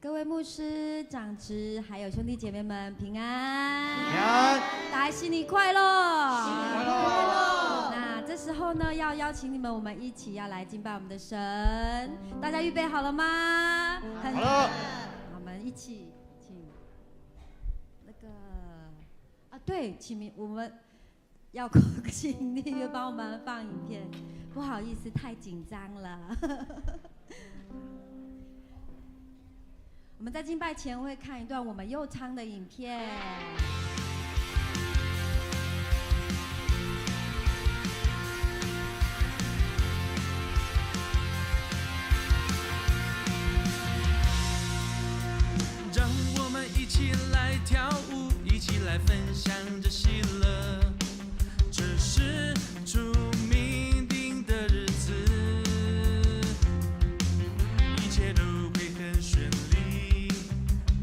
各位牧师、长执，还有兄弟姐妹们，平安！平安！大家新年快乐！新年快乐！那这时候呢，要邀请你们，我们一起要来敬拜我们的神。大家预备好了吗？好了。我们一起，请那个啊，对，请我们要请那个帮我们放影片。不好意思，太紧张了。我们在敬拜前会看一段我们右昌的影片。让我们一起来跳舞，一起来分享这喜乐。这是主命定的日子，一切都会很顺利，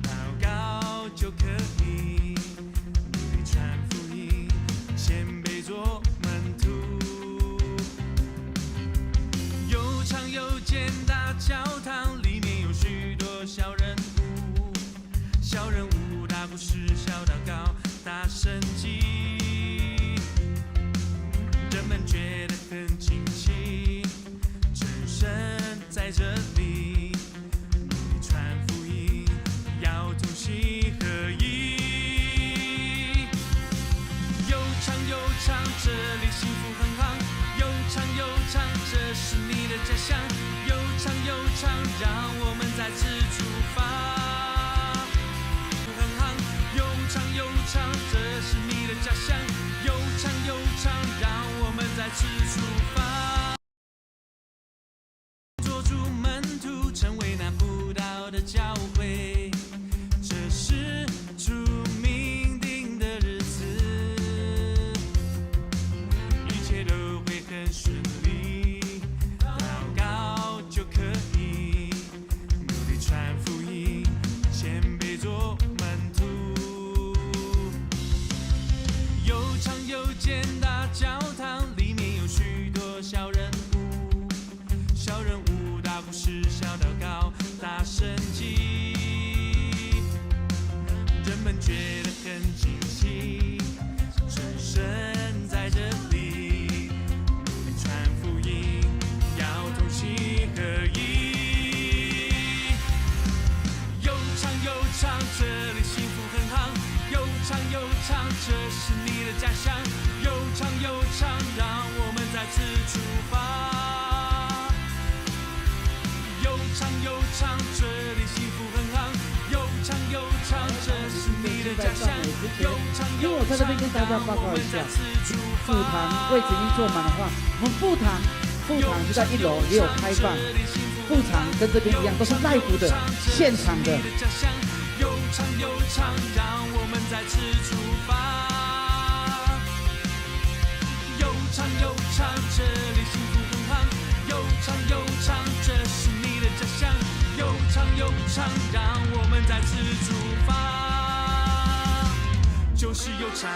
祷告就可以，努力传福音，谦卑做门徒。又长又尖大教堂里面有许多小人物，小人物大故事，小祷告，大神迹，人们觉得很惊奇，真神在这里，努力传福音，要同心合一。又唱又唱，这里幸福很好。又唱又唱，这是你的家乡。又唱又唱，让我们再次出发。很好，又唱又唱，这是你的家乡。又唱又唱，让我们再次出发。做主门徒，成为那不倒的教会。这是主命定的日子，一切都会很顺利，祷告就可以，努力传福音，谦卑做门徒。又长又尖大教堂里面有许多小人物，小人物大故事，小祷告，大神迹，人们觉得很惊奇，真神在这里，努力传福音，要同心合一。又唱又唱，这里幸福很好。又唱又唱，这是你的家乡。又唱又唱，让我们再次出发。又唱又唱，这里幸福很好。又唱又唱，这是你的家乡。又唱因为我又唱，在这边跟大家让报告我一下们再次出主堂位置已经坐满的话，我们副堂，副堂就在一楼也有开放，副堂跟这边一样都是 live 的，现场的。又唱又唱，让我们再次出发。又唱又唱，这里幸福很好。又唱又唱，这是你的家乡。又唱又唱，让我们再次出发。就是又唱。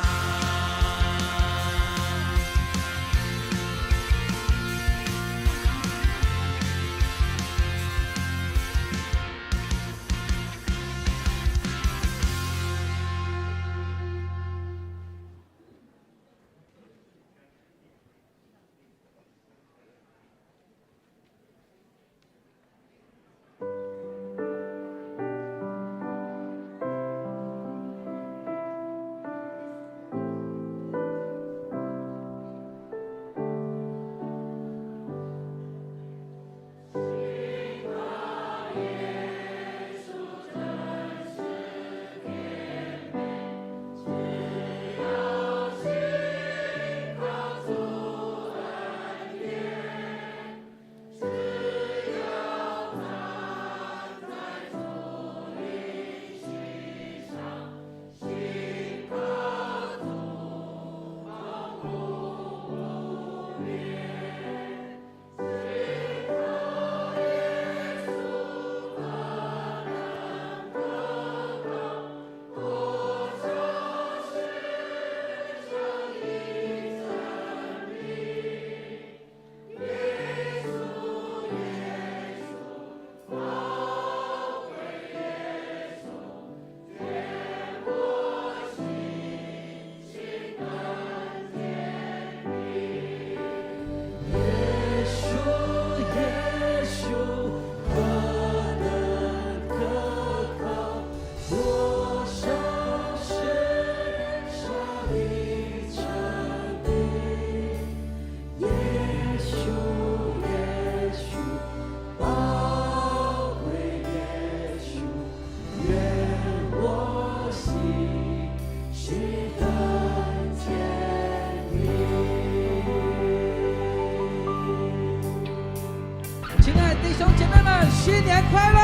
年快樂！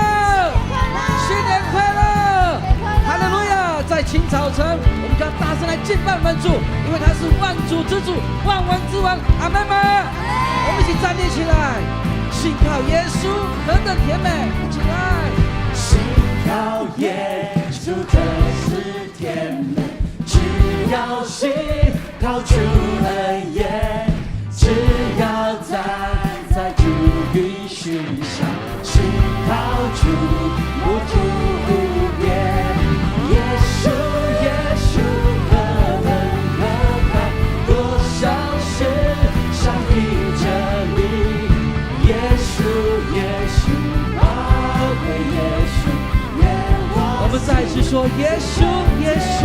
新年快樂！哈利路亞！在清早晨，我們就要大聲來敬拜我們主，因為他是萬主之主、萬王之王。阿們嗎？我們一起站立起來，信靠耶穌，何等甜美！一起來，信靠耶穌真是甜美，只要信靠主恩言，只要站在主應許上，信靠主無主無變。耶穌耶穌何等可靠，多少世上的真理。耶穌耶穌寶貴耶穌，願我我們再一次說耶穌耶穌。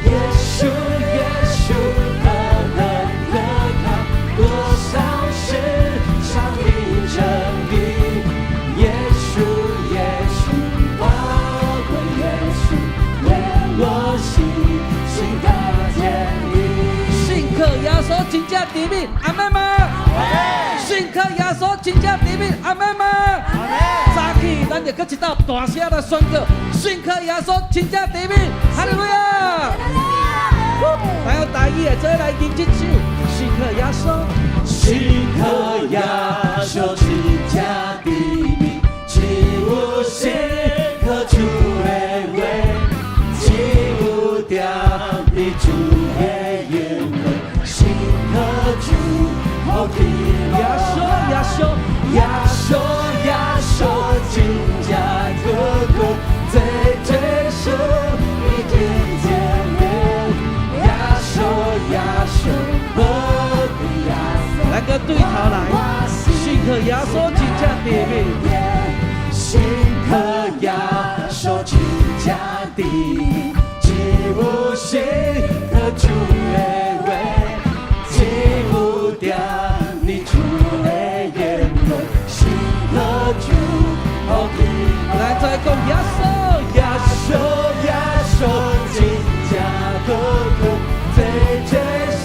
耶穌耶穌何等可靠，多少世上的真理。耶穌耶穌寶貴耶穌，願我心心更堅定。信靠耶穌真正甜蜜，阿們嗎？信靠耶穌真正甜蜜，阿們嗎？早起咱就閣一道大聲來宣告，信靠耶穌真正甜蜜，哈利路亞！還有大意的，做伙來握這手，信靠耶穌，信靠耶穌真正甜蜜，只有信靠主的話，只有踮佇主的應許，信靠主福氣耶穌耶穌耶穌耶穌真正可靠，這這書已經證明，耶穌耶穌寶貴耶穌。來個對頭來，信靠耶穌真正甜蜜，信靠耶穌真正甜蜜，只有信靠主的話，只有踮佇主的應許，信靠主福氣。來再講耶穌耶穌耶穌真正可靠，這這書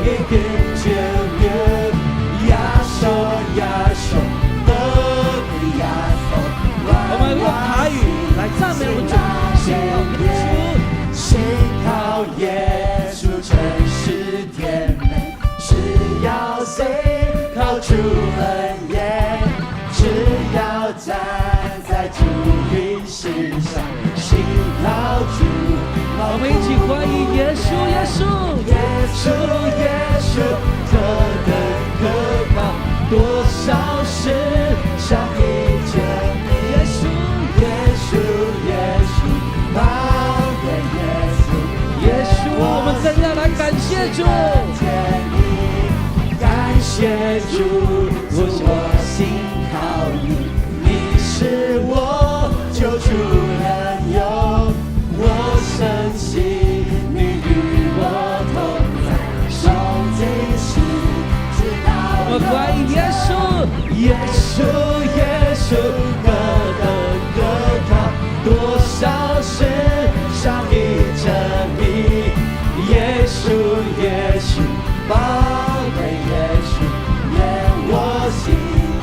已經證明，耶穌耶穌寶貴耶穌。我們用台語來讚美我們主，信靠耶穌。信靠耶穌真是甜美，只要信靠主恩言，只要站在主應許上，信靠主。我們一起歡迎耶穌耶穌。耶穌耶穌何等可靠，多少世上的真理。耶穌耶穌耶穌寶貴耶穌，耶穌，我們更要來感謝主。感謝主，我信靠你，你是我救主良友，我深信你與我同在，從今世直到我們歡迎耶穌，耶穌耶穌何等可靠，多少世上的真理。耶穌耶穌寶貴耶穌，願我心。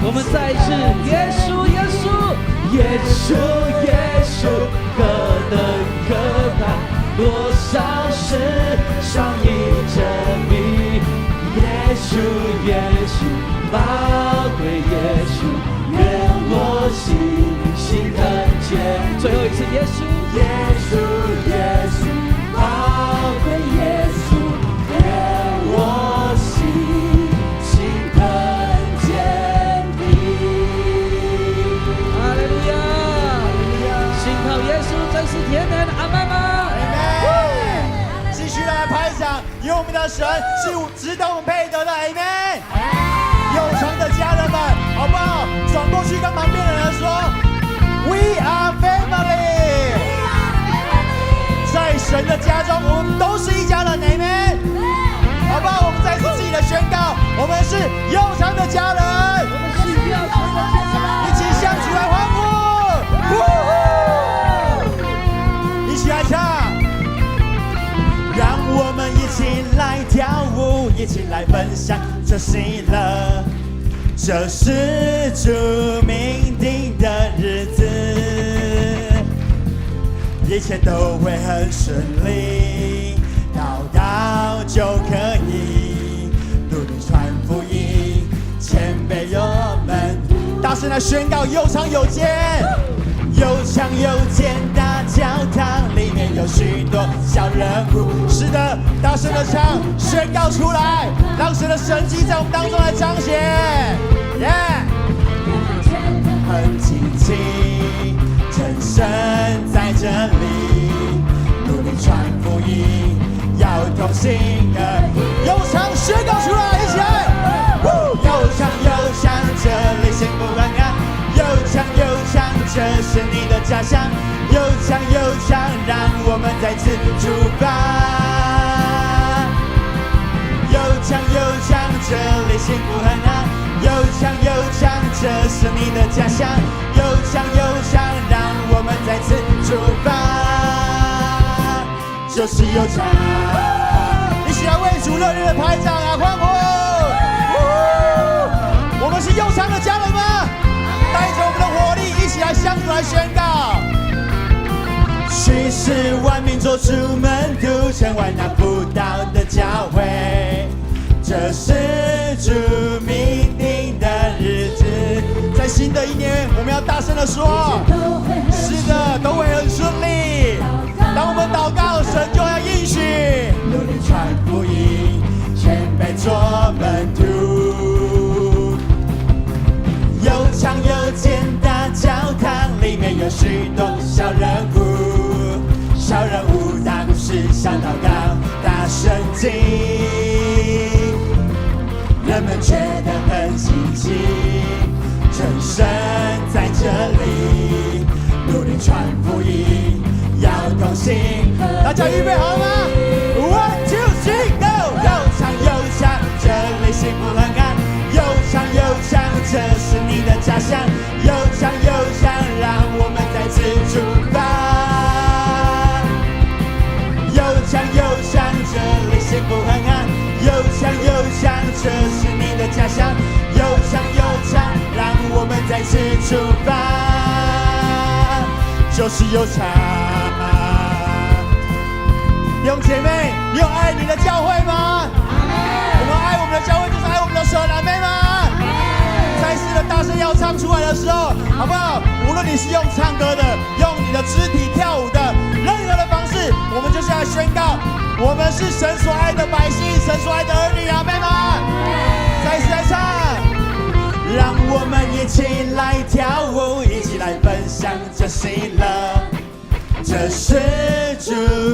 我們再一次，耶穌耶穌。耶穌耶穌何等可靠，多少世上的真理。耶穌耶穌寶貴耶穌，願我心心更堅。最後一次，耶穌。耶穌耶穌寶貴耶穌，願我心心更堅定。哈利路亞！信靠耶穌真是甜美，阿們嗎？繼續來拍掌，因為我們的神是值得我們配得的，Amen。有成的家人們，好不好？轉過去跟旁邊的人說，We are family。在神的家中，我們都是一家人，Amen。好不好？我們再次自己的宣告，我們是有成的家人，我們是有成的家人，一起向主來歡呼，呼一起來唱。讓我們一起來跳舞，一起來分享這喜樂，這是主命定。一切都會很順利，禱告就可以，努力傳福音，謙卑做門徒，大聲來宣告，又長又尖，又強又尖大教堂裡面有許多小人物。是的，大聲的唱，宣告出來，讓神的神蹟在我們當中來彰顯。耶！很親近，真神在這裡，努力傳福音，要同心合意，有唱宣告出來，一起來！又唱又唱，這裡幸福平安。又唱又唱，這是你的家鄉。又唱又唱，讓我們再次出發。又唱又唱，這裡幸福很安。又唱又唱，這是你的家鄉。又唱又唱，讓我們再次出發。就是有唱，一起來為主熱烈的拍掌啊，歡呼！我們是右昌的家人們，帶着我們的活力，一起來向主來宣告。去使萬民作主門徒，成為那不倒的教會。這是主命定的日子，在新的一年，我們要大聲的說：是的，都會很順利。當我們禱告，神就要應許。努力傳福音，謙卑做門徒。又長又尖大教堂裡面有許多小人物，小人物大故事，小禱告，大神蹟，人們覺得很稀奇。真神在這裡，努力傳福音，要同心。大家預備好了嗎？One two three go！又唱又唱，這裡幸福很安。又唱又唱，這是你的家鄉。又唱又唱，讓我們再次出發。又唱又唱，這裡幸福很安。又唱又唱，這是你的家鄉。又唱又唱，讓我們再次出發。就是有唱。弟兄姐妹，你有愛你的教會嗎？我們愛我們的教會，就是愛我們的神，阿們嗎？再次的大聲要唱出來的時候，好不好？無論你是用唱歌的，用你的肢體跳舞的，任何的方式，我們就是要宣告，我們是神所愛的百姓，神所愛的兒女，阿們嗎？再次來唱，讓我們一起來跳舞，一起來分享這喜樂。這是主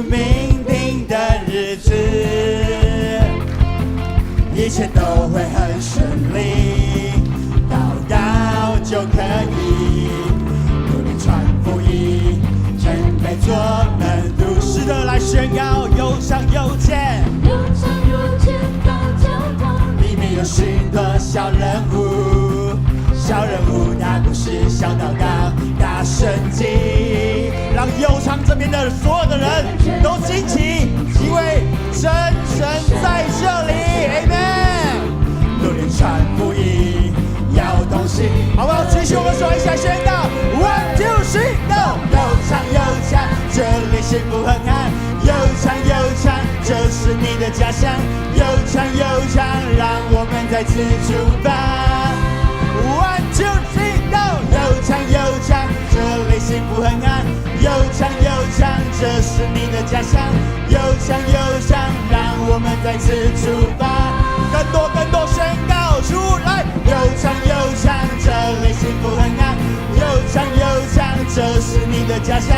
命定的日子，一切都會很順利，禱告就可以，努力傳福音，謙卑做門徒，是的來宣告，有長有尖，又長又尖大教堂，裡面有許多小人物，小人物大故事，小禱告，大神蹟，讓右昌這邊的所有的人都驚奇，因為真神在這裡，Amen。努力傳福音，要同心，好不好？舉起我們手，一起來宣告：One two three go！又唱又唱，這裡幸福很安。又唱又唱，這是你的家鄉。又唱又唱，讓我們再次出發。One two three go！又唱又唱，這裡幸福很安。又唱又唱，這是你的家鄉。又唱又唱，讓我們再次出發。更多更多宣告出來。又唱又唱，這裡幸福很安。又唱又唱，這是你的家鄉。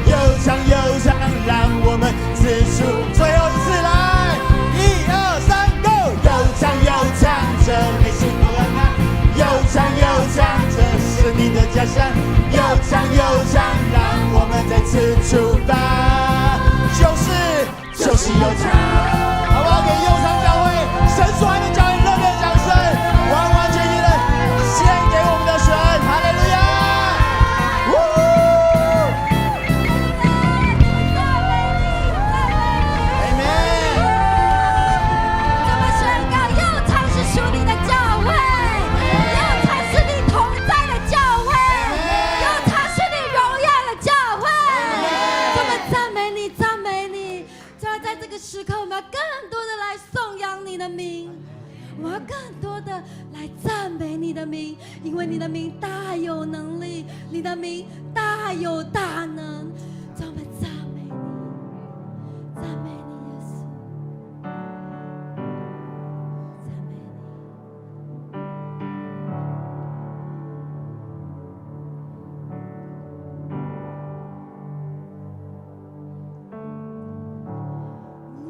又唱又唱，讓我們四處。最後一次來，一二三，Go！又唱又唱，這裡幸福很安。又唱又唱，這是你的家鄉。又唱又唱，讓我們再次出發。就是又唱，好不好？給右昌教會。大有能力，你的名大有大能。主，我們讚美你，讚美你，耶穌，讚美你。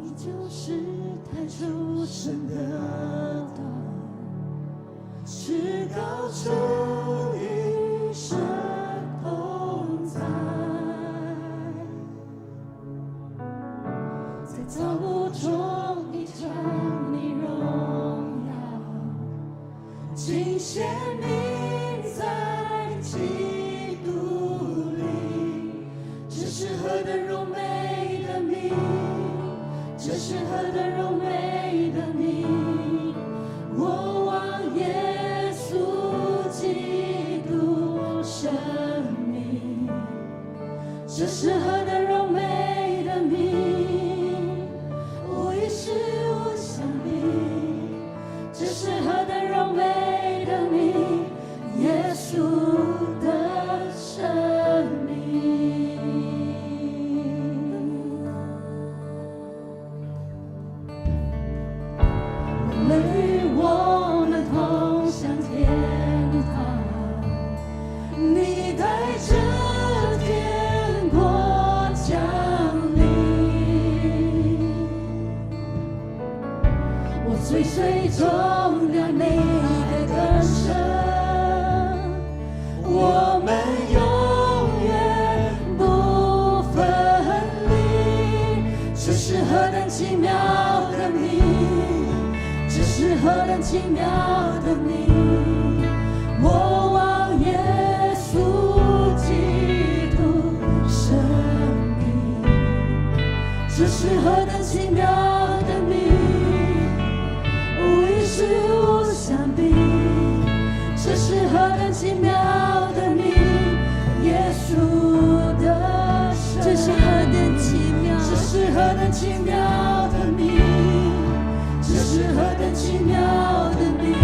你就是太初生的道，至高處與神同在，在造物中依仗你榮耀，盡顯明在基督裡，這是何等榮美的名！這是何等榮美的名！我望耶穌基督生命，這是何等榮美的名！無與世無相比，這是何等榮美的名！耶穌的生命。我們與我們同享天堂，你帶著天國降臨，我追隨終了你的歌聲，我們永遠不分離，這是何等奇妙的名！這是何等奇妙的名！我望耶穌基督生命，這是何等奇妙的名！無與世無相比，這是何等奇妙的名！耶穌的生這是何等奇妙！這是何等奇妙的名！這是何等奇妙的名！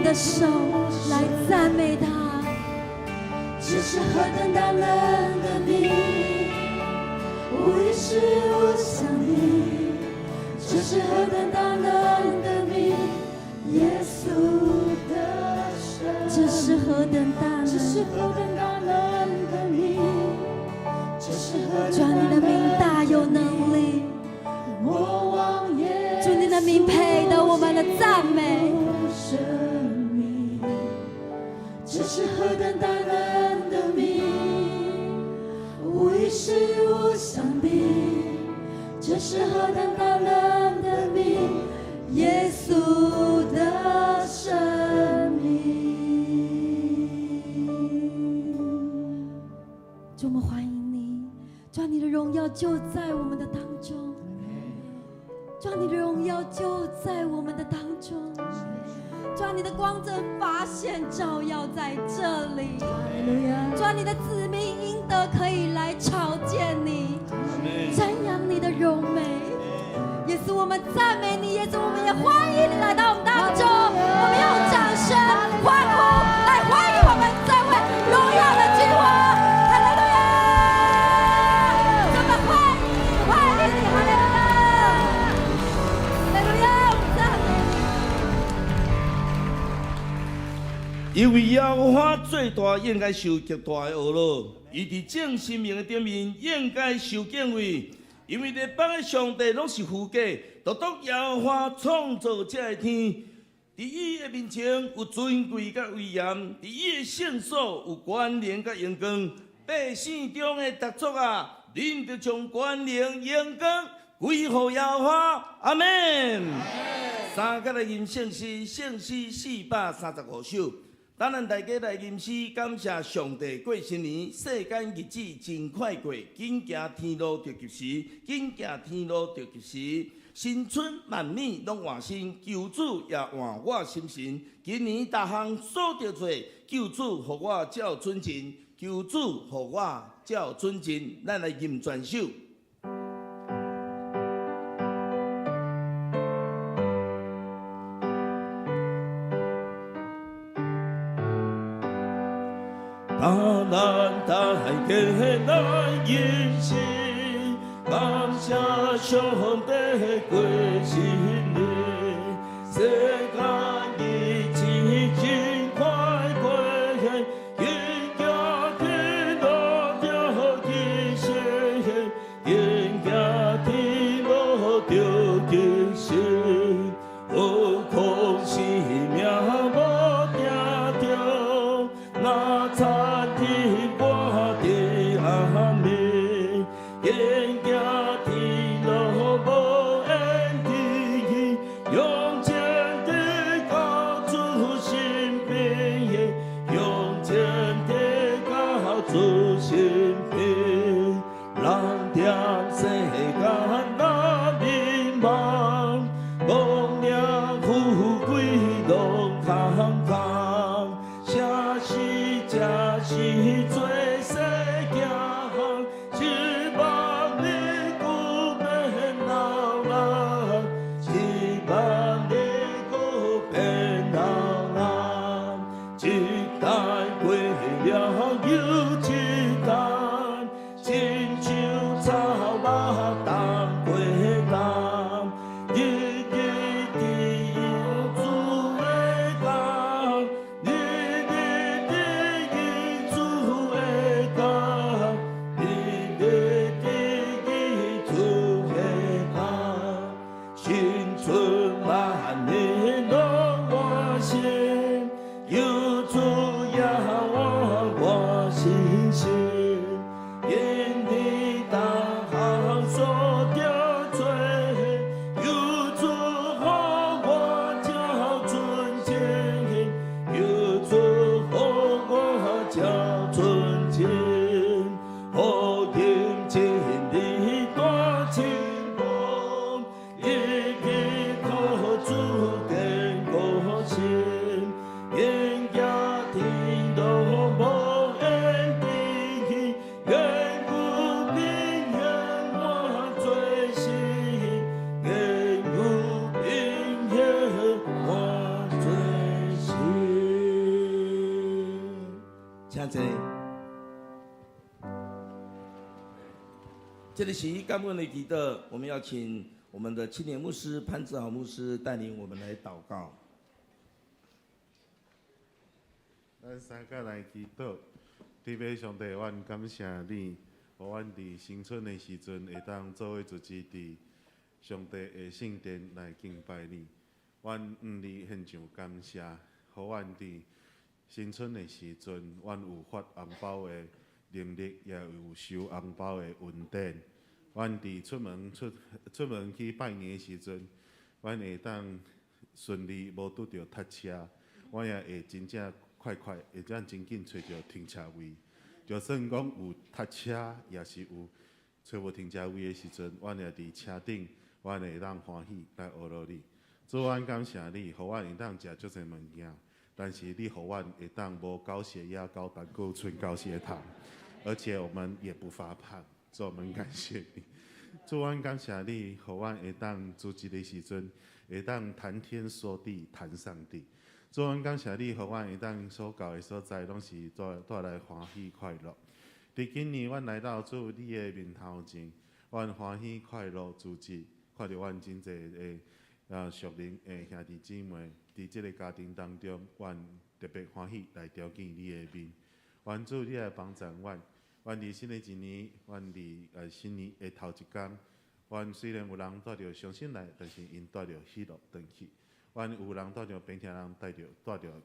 的手來讚美他。這是何等大能的名，無與世無相比。這是何等大能的名，耶穌的生這是何等大能，這是何等大能的名，這是何主你的名大有能力，我望耶主你的名配得我們的讚美。生命，這是何等大能的名，無與世無相比。這是何等大能的名，耶穌的生命。主，我們歡迎你，主，你的榮耀就在我們的當中，主，你的榮耀就在我們的當中，主，你的光正發現照耀在這裡，主，你的子民應得可以來朝見你，瞻仰你的榮美。耶穌，我們讚美你；耶穌，我們也歡迎你來到我們當中。我們用掌聲、歡呼來歡迎我們這位榮耀的君王。哈利路亞！我們歡迎你，歡迎你，哈利路亞！哈利路亞！我們讚美你。因為耶和華最大，應該受極大的呵咾；伊佇眾神明的頂面，應該受敬畏。因為列邦的上帝攏是虛假，獨獨耶和華創造這个天。佇伊的面前有尊貴佮威嚴，佇伊的聖所有權能佮榮光。百姓中的逐族啊，恁著將權能榮光歸予耶和華。阿們。三個來吟聖詩，聖詩435首。等咱大家來吟詩，感謝上帝過新年，世間日子真快過，緊行天路著及時，緊行天路著及時。新春萬年攏換新，求主也換我心神。今年逐項所著罪，求主予我照準進，求主予我照準進。咱來吟全首。當咱大家來吟詩，感謝上帝過新年，世間日子真快過，緊行天路著及時，緊行天路著及時，何況生命無定著，若田我佇暗暝，緊行天路無緣地，用情地到主身邊，用情地到主身邊，人踮世間若迷茫，光領富貴攏空空，啥時才是做世行？希望你閣免老人，希望你閣免老人，一代過了又一代，親像草肉冬過冬，日日佇主的工，日日佇主的工，日日佇主的工，新春萬年攏換新，求主也換我心神，因你逐項所著罪，求主予我照準進，求主予我照準進，予認真理大進步，日日靠主的這裡是感恩的祈禱，我們要請我們的青年牧師潘志豪牧師帶領我們來禱告。咱三個來祈禱，天父上帝，阮感謝你，予阮佇新春的時陣會當做伙聚集佇上帝的聖殿來敬拜你。阮向你獻上感謝，予阮佇新春的時陣，阮有發紅包的能力，也有收紅包的恩典。阮佇出門去拜年的時陣，阮會當順利無拄著塞車，阮也會真正快快，會當真緊揣著停車位。就算講有塞車，也是有揣無停車位的時陣，阮也佇車頂，阮會當歡喜來呵咾你。主，阮感謝你，予阮會當食足濟物件，但是你予阮會當無高血壓、高膽固醇、高血糖，而且我們也不發胖。主，我們感謝你。主，阮感謝你，予阮會當組織的時陣，會當談天說地，談上帝。主，阮感謝你，予阮會當所到的所在，攏是帶來歡喜快樂。佇今年，阮來到主你的面頭前，阮歡喜快樂組織，看著阮真濟的屬靈的兄弟姊妹，佇這個家庭當中，阮特別歡喜來朝見你的面。願主你來幫助阮，阮佇新的一年，阮佇新年的頭一工，阮雖然有人帶著傷心來，但是𪜶帶著喜樂轉去；阮有人帶著病痛人帶著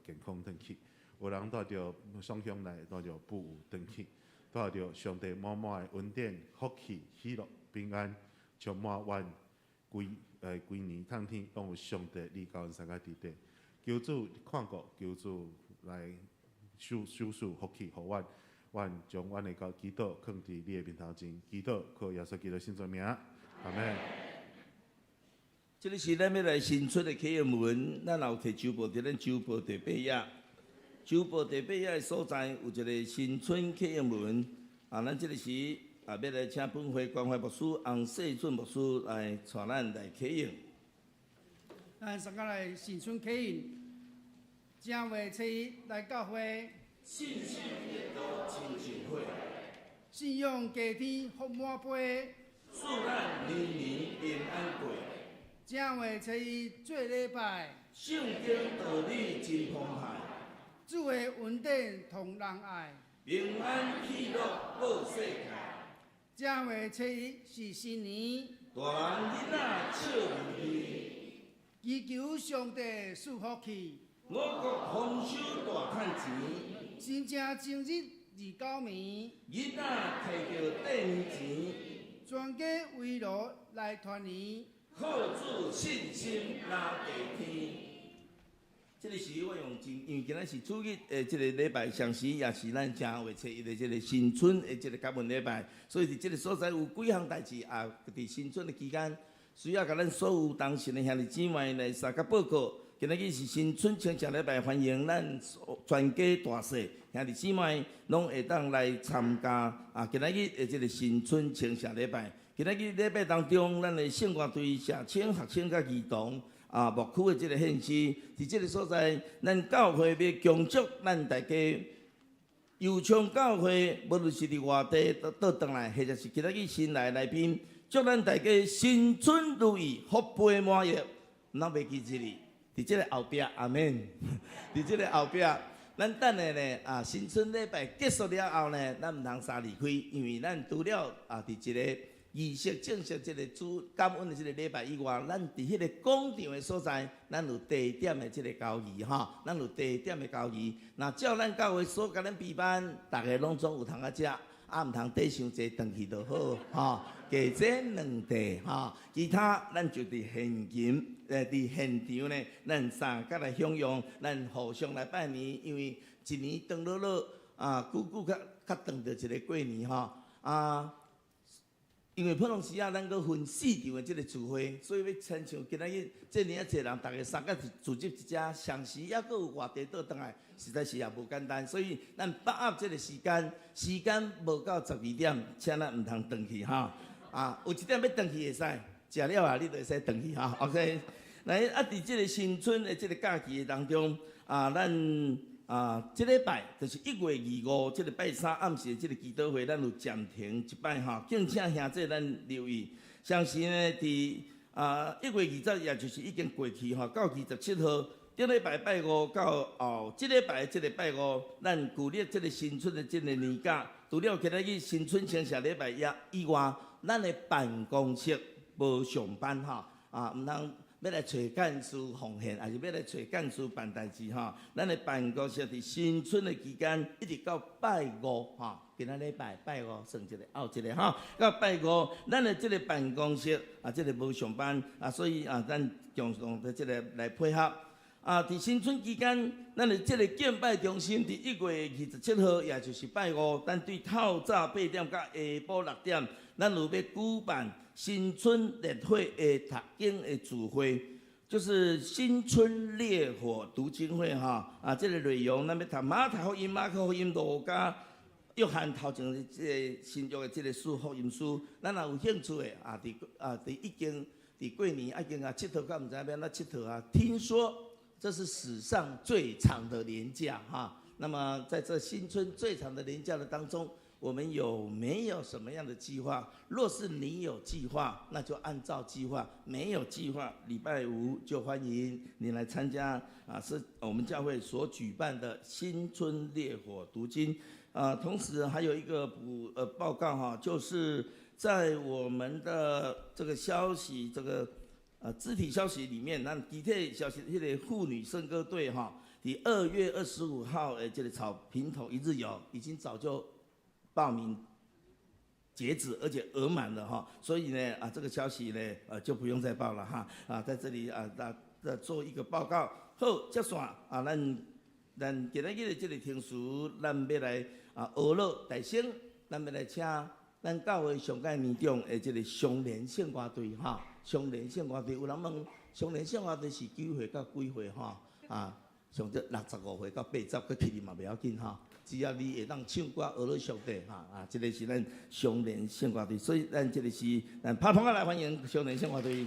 健康轉去；有人帶著傷痛來，帶著富有轉去，帶著上帝滿滿的恩典、福氣、喜樂、平安，充滿阮規年通天，攏有上帝你佮阮相佮佇底。求主看顧，求主來賞賜福氣，予阮，阮將阮的祈禱囥佇你的面頭前，祈禱靠耶穌基督聖祖名，阿們。這個是咱欲來新春的啟應文，咱也有提周報佇咱周報第八頁，周報第八頁的所在有一個新春啟應文。啊，咱這個時啊，欲來請本會關懷牧師洪世俊牧師來帶咱來啟應。咱上個來新春啟應，正月初一來教會，信心得到親像火，信仰加添福滿杯，祝咱年年平安過。正月初一做禮拜，聖經道理真澎湃，主的恩典予人愛，平安喜樂報世界。正月初一是新年，大人囡仔笑眯眯，祈求上帝賜福氣，五穀豐收大趁錢，新正正日二九暝，囡仔提著過年錢，全家圍爐來團圓，靠主信心拉地天。這個時我用真，因為今仔是主日的這個禮拜，同時也是咱正月初一的這個新春的這個感恩禮拜，所以佇這個所在有幾項代誌啊，佇新春的期間，需要共咱所有同信的兄弟姊妹來相佮報告。今仔日是新春清聖禮拜，歡迎咱全家大細兄弟姊妹攏會當來參加啊！今仔日的這個新春清聖禮拜，今仔日禮拜當中，咱的聖樂隊社青、學生佮兒童啊，牧區的這個獻詩，佇這個所在，咱教會欲恭祝咱大家右昌教會，無論是佇外地倒轉來，或者是今仔日新來來賓，祝咱大家新春如意，福杯滿溢。咱袂記這裡，佇這個後壁，阿們。佇這個後壁，咱等下呢啊，新春禮拜結束了後呢，咱毋通三離開，因為咱除了啊，佇這個儀式正式這個主感恩的這個禮拜以外，咱佇彼個廣場的所在，咱有地點的這個交誼吼，咱有地點的交誼。若照咱教會所共咱備辦，逐个攏總有通仔食，啊，毋通綴傷濟轉去就好，吼，加這兩塊吼，其他咱就佇現金，佇現場呢，咱相佮來享用，咱互相來拜年，因為一年長落落啊，久久較較長著一個過年吼，啊。因為普通時啊，咱閣分四場的這個聚會，所以欲親像今仔日這爾仔濟人，逐家相佮聚集佇遮，同時猶閣有外地倒轉來，實在是也無簡單。所以咱把握這個時間，時間無到12點，請咱毋通轉去哈。啊，有一點欲轉去會使，食了啊，你就會使轉去哈。OK，來啊，佇這個新春的這個假期的當中，啊，咱。啊，這禮拜就是1月25，這個拜三暗時的這個祈禱會，咱有暫停一擺吼，敬請兄弟咱留意。相信呢，佇1月20，也就是已經過去吼，到27號，頂禮拜拜五到後，這禮拜這個拜五，咱舊曆這個新春的這個年假，除了今仔日新春前下禮拜一以外，咱的辦公室無上班吼，啊，毋通欲來揣幹事奉獻，抑是欲來揣幹事辦代誌吼。咱的辦公室佇新春的期間，一直到拜五吼，今仔禮拜拜五算一个，後一个吼，到拜五，咱的這個辦公室啊，這個無上班啊，所以啊，咱共同的這個來配合。啊，佇新春期間，咱的這個敬拜中心佇1月27號，也就是拜五，咱對透早8點到下晡6點，咱有欲舉辦新春烈火的讀經的聚會，就是新春烈火讀經會哈。啊，這個內容咱欲讀馬太福音、馬可福音、路加、約翰頭前的這個新約的這個四福音書，咱若有興趣的啊，佇已經佇過年已經啊𨑨迌到毋知影欲按怎𨑨迌啊，聽說這是史上最長的連假哈。那麼在這新春最長的連假的當中，我們有沒有什麼樣的計劃？若是你有計劃，那就按照計劃；沒有計劃，禮拜五就歡迎你來參加啊！是我們教會所舉辦的新春烈火讀經啊。同時還有一個報告哈，就是在我們的這個消息，這個肢體消息裡面，那具體消息，那個婦女聖歌隊哈，佇2月25號的這個草坪頭一日遊，已經早就報名截止，而且額滿了哈，所以呢，啊，這個消息呢，就不用再報了哈，啊，在這裡啊，那做一個報告。好，接續啊，咱今仔日的這個程序，咱欲來啊，學樂大聲，咱欲來請咱教會上蓋年長的這個雙連聖歌隊哈，雙連聖歌隊，有人問雙連聖歌隊是幾歲到幾歲哈？啊，上則65歲到80，閣起哩嘛袂要緊哈。只要你會當唱歌，學樂上帝哈啊！這個是咱雙連聖歌隊，所以咱這個是咱拍捧仔來歡迎雙連聖歌隊。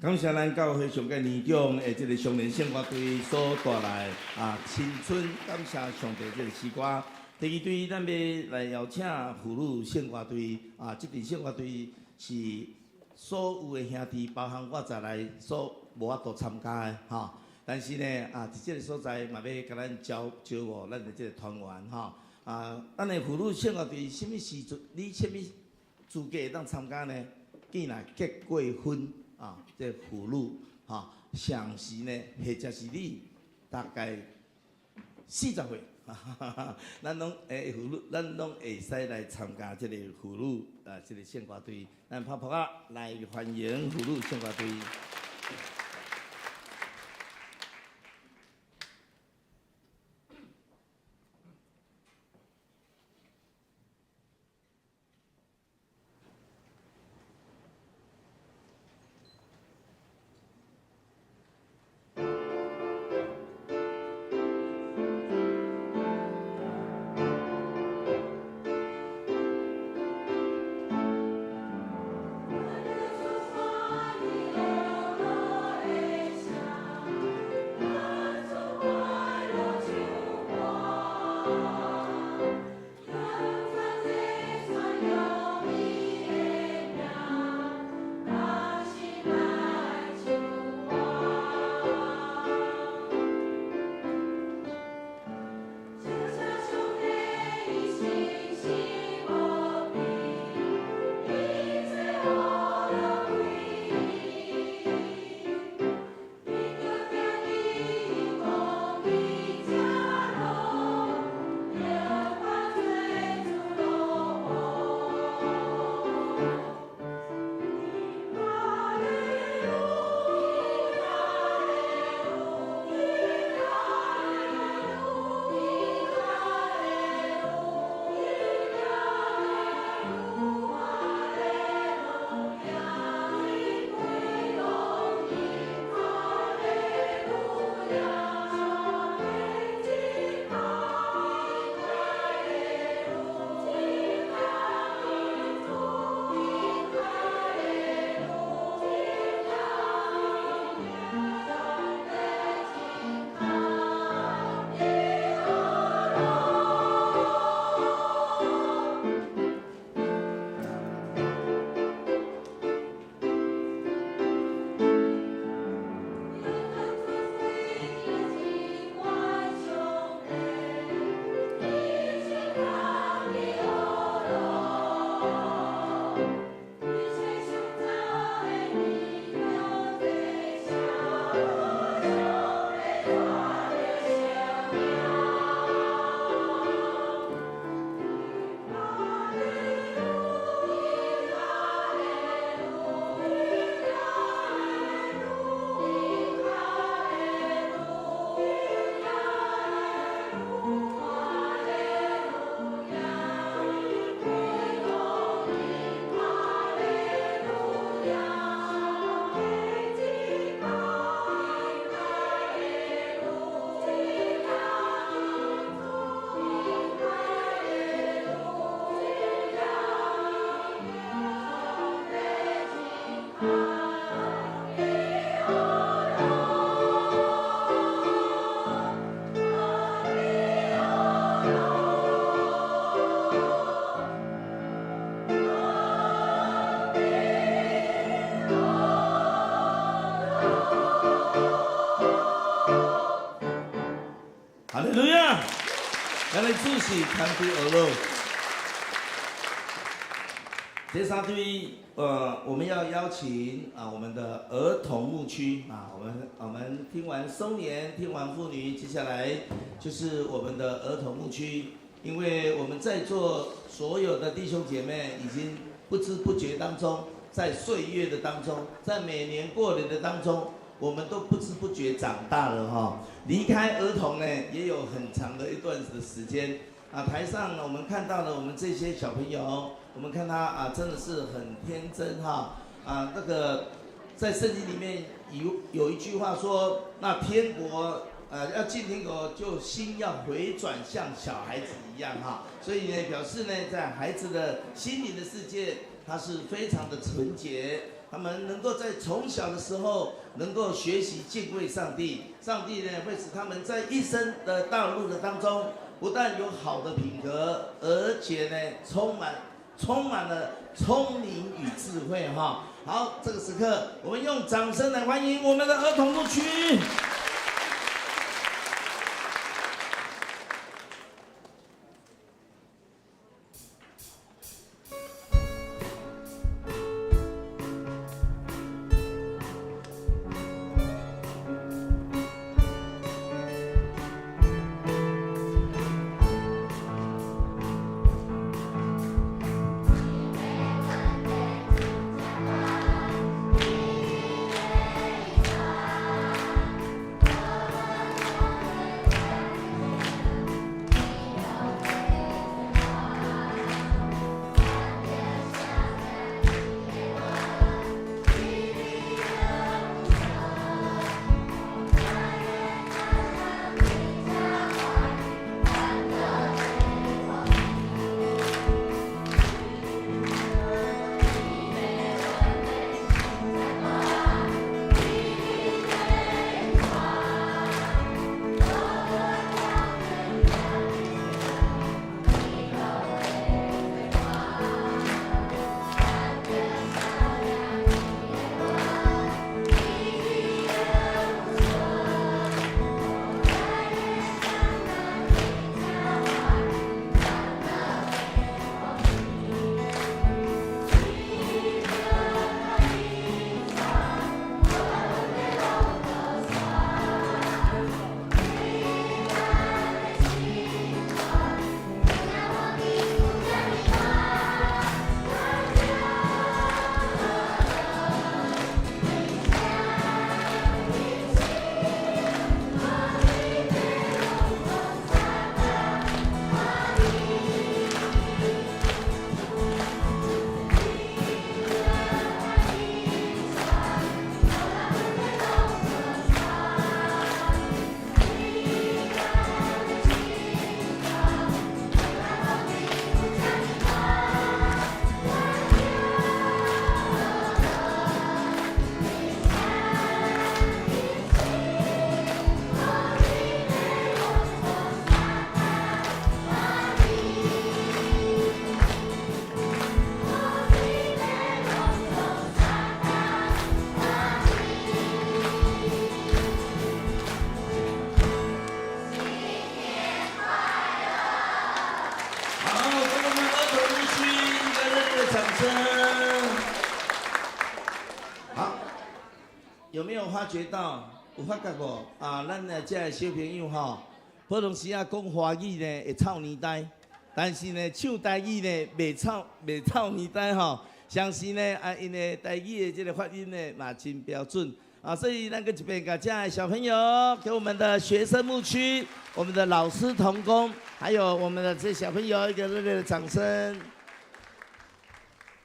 感謝咱教會上個年長的這個少年聖歌隊所帶來啊青春感謝上帝這個詩歌。第二隊，咱欲來邀請婦女聖歌隊啊，這支聖歌隊是所有的兄弟，包含我在內，所無法度參加的吼。但是呢，啊，佇這個所在嘛欲共咱招招募咱的這個團員吼。啊，咱的婦女聖歌隊啥物時陣？你啥物資格會當參加呢？見若結過婚啊，這婦女吼，上時呢，或者是你大概40歲，咱攏會婦女，咱攏會使來參加這個婦女啊，這個聖歌隊。咱拍噗仔來歡迎婦女聖歌隊。哈利路亞！咱來主是團隊而樂。這三隊，我們要邀請啊，我們的兒童牧區啊，我們聽完松年，聽完婦女，接下來就是我們的兒童牧區。因為我們在座所有的弟兄姐妹，已經不知不覺當中，在歲月的當中，在每年過年的當中，我們都不知不覺長大了哈。離開兒童呢，也有很長的一段的時間。啊，台上我們看到了我們這些小朋友，我們看他啊，真的是很天真哈。啊，那個在聖經裡面有一句話說，那天國。要進天國就心要回轉，像小孩子一樣哈。所以呢，表示呢，在孩子的心靈的世界，他是非常的純潔。他們能夠在從小的時候能夠學習敬畏上帝，上帝呢會使他們在一生的道路的當中，不但有好的品格，而且呢充滿了聰明與智慧哈。好，這個時刻，我們用掌聲來歡迎我們的兒童牧區。有沒有發覺到？有發覺無？啊，咱的這个小朋友吼，普通時仔講華語呢會臭奶呆，但是呢唱台語呢袂臭奶呆吼。相信呢啊，𪜶的台語的這个發音呢嘛真標準啊，所以咱閣一遍共這个小朋友，給我們的學生牧區、我們的老師同工，還有我們的這小朋友一個熱烈的掌聲。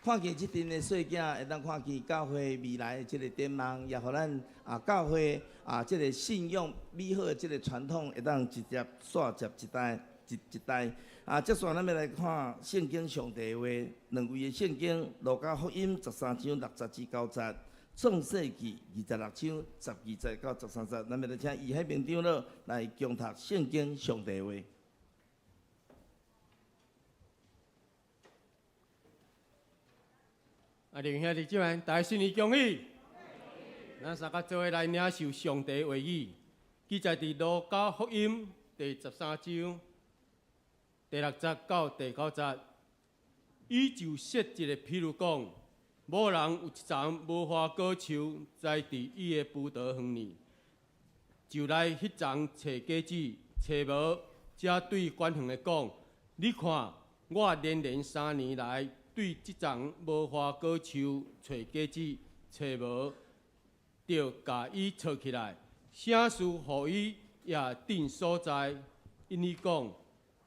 看見這陣的細囝，會當看見教會未來的這个展望，也予咱啊教會啊這个信仰美好的這个傳統，會當直接續接一代一一代。啊，接續咱欲來看聖經上帝的話，兩位的聖經，路加福音13章60至9節，創世記26章12節到13節，咱欲來請余海明長老來恭讀聖經上帝的話。啊，弟兄姊妹，大家新年恭喜！咱三个做伙來領受上帝話語，記載佇路加福音第13章第6節到第9節。伊就設一个譬喻講，某人有一叢無花果樹栽佇伊的葡萄園裡，就來彼叢揣果子，揣無，才對管園的講：你看，我連連3年來，對這叢無花果樹揣果子，揣無，就共伊鑿起來，啥事予伊也鎮所在。𪜶伊講：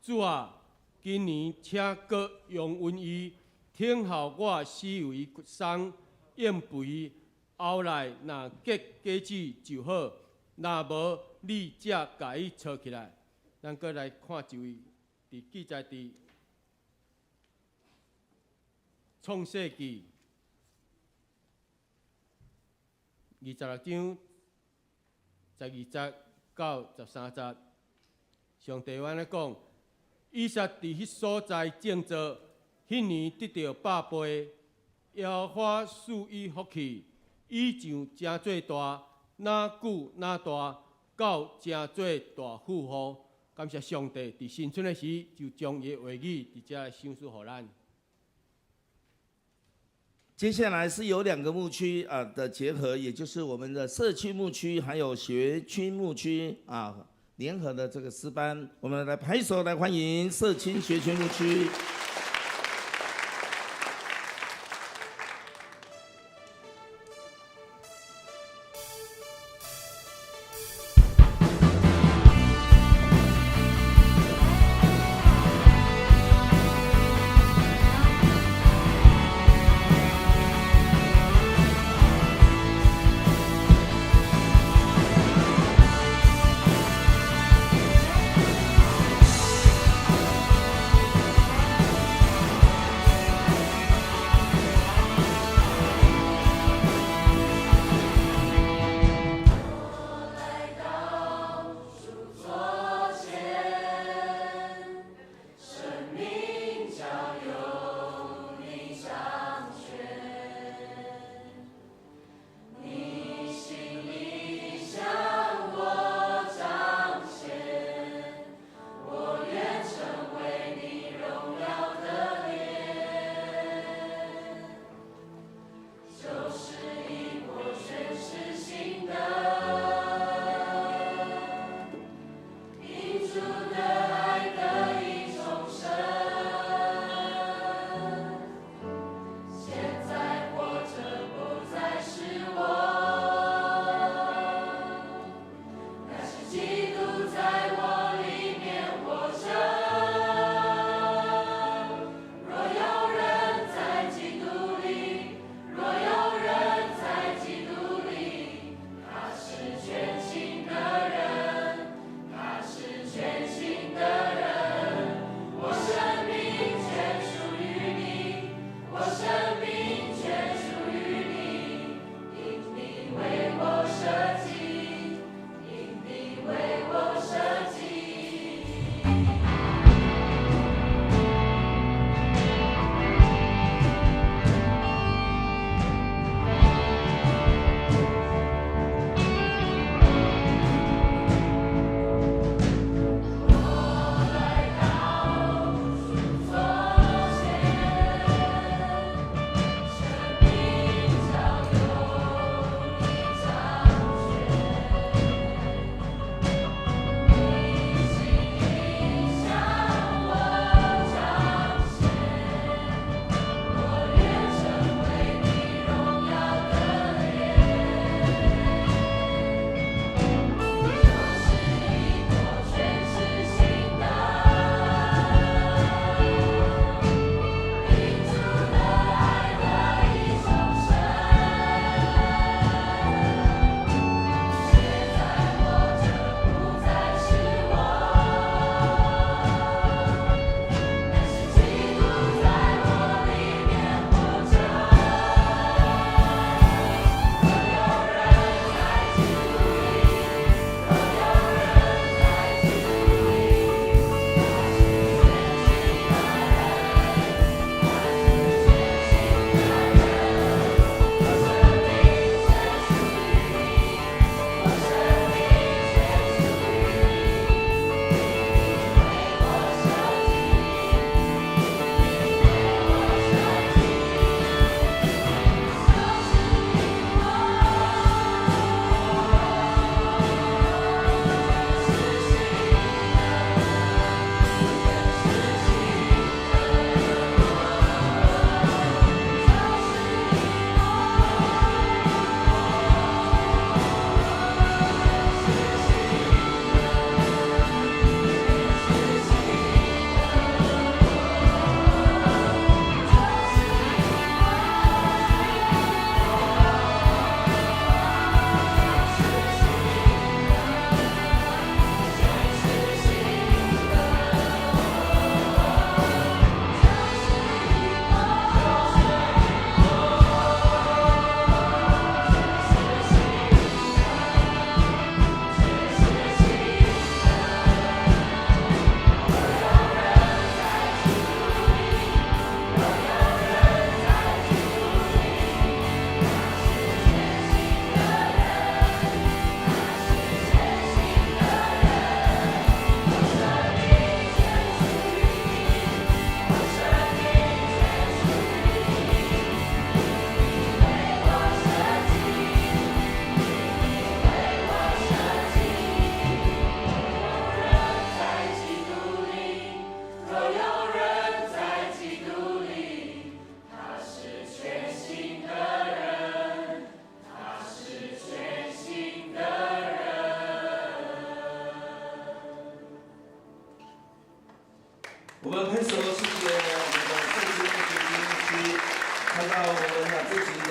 主啊，今年請閣容允伊，等候我施肥掘鬆，壅肥，後來若結果子就好。若無你才共伊操起來。咱閣來看一位，佇記載佇創世記26章12節到13節，上帝按呢講：以撒佇彼所在種稻，彼年得著百倍，耶和華賜伊福氣，伊上誠做大，若久若大，到成做大富戶。感謝上帝，佇新春的時就將伊的話語佇遮來賞賜予咱。接下來是有兩個牧區啊的結合，也就是我們的社區牧區還有學區牧區啊聯合的這個詩班，我們來拍手來歡迎社區學區牧區。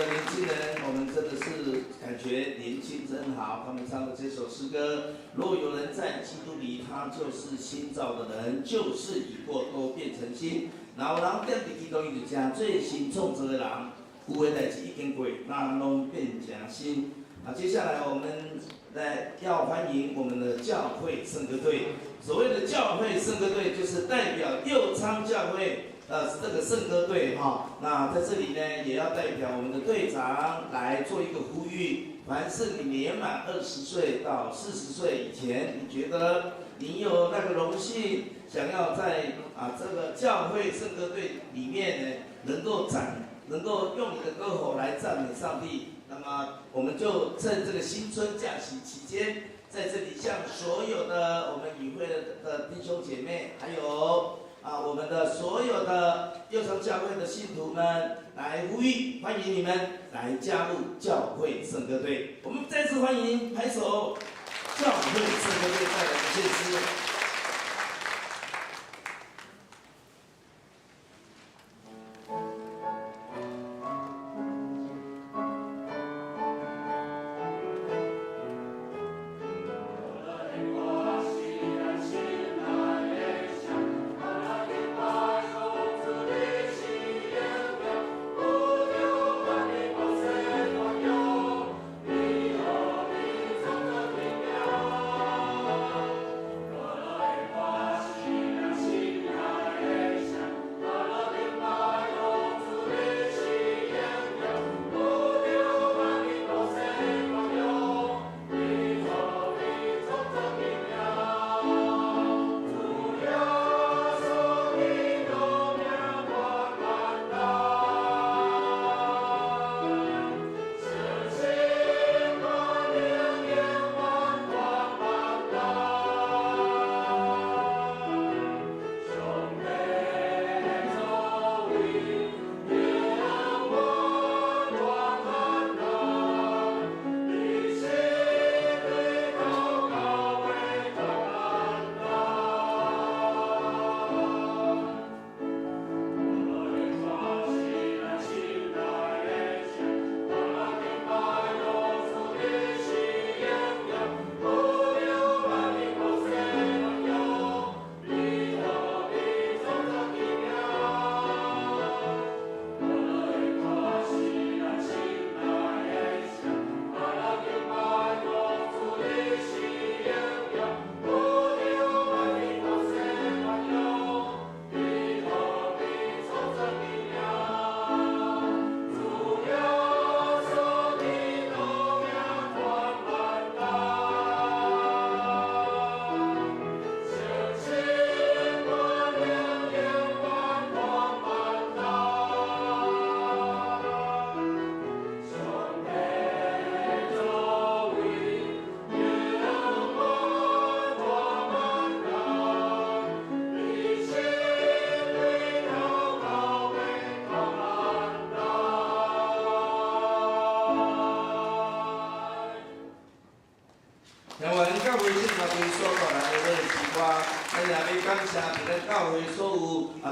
的年轻人，我們真的是感覺年輕真好。他們唱的這首詩歌，若有人在基督裡，他就是新造的人，舊事已過，都變成新。若有人踮佇基督裡，就成做新創造的人，舊的代誌已經過，那攏變成新。啊，接下來我們來要歡迎我們的教會聖歌隊。所謂的教會聖歌隊，就是代表右昌教會。這個聖歌隊哈，那在這裡呢，也要代表我們的隊長來做一個呼籲：凡是你年滿20歲到40歲以前，你覺得你有那個榮幸，想要在這個教會聖歌隊裡面呢，能夠用你的歌喉來讚美上帝，那麼我們就趁這個新春假期期間，在這裡向所有的我們與會的弟兄姐妹，還有我們的所有的右昌教會的信徒們來呼籲，歡迎你們來加入教會聖歌隊。我們再次歡迎拍手，教會聖歌隊帶來的獻詩。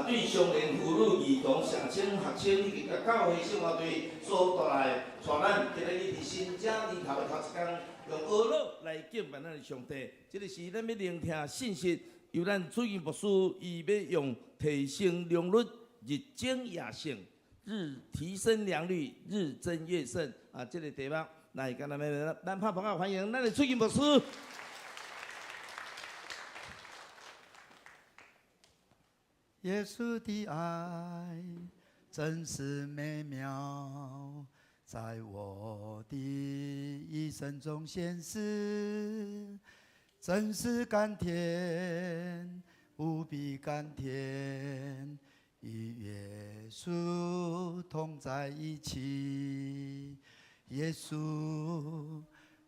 對上年婦女兒童、社青、學生以及教會聖樂隊所帶來，帶咱今日佇新正年頭的頭一工，用歌樂來敬拜咱的上帝。這個是咱欲聆聽信息，由咱主任牧師伊欲用提升良率，日增夜勝，日提升良率，日增月盛啊！這個題目來，干咱們咱拍朋友歡迎咱的主任牧師。耶穌的愛真是美妙，在我的一生中顯示，真是甘甜，無比甘甜，與耶穌同在一起。耶穌，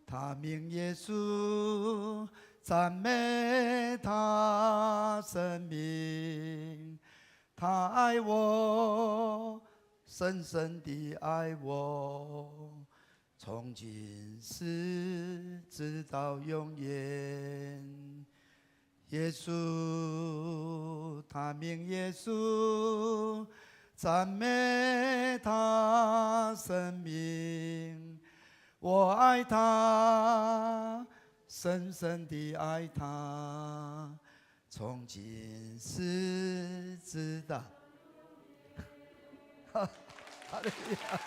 他名耶穌。讚美他生命，他愛我，深深地愛我，從今世直到永遠。耶穌，他名耶穌，讚美他聖名。我愛他，深深地愛他，從今世直到。哈利路亞。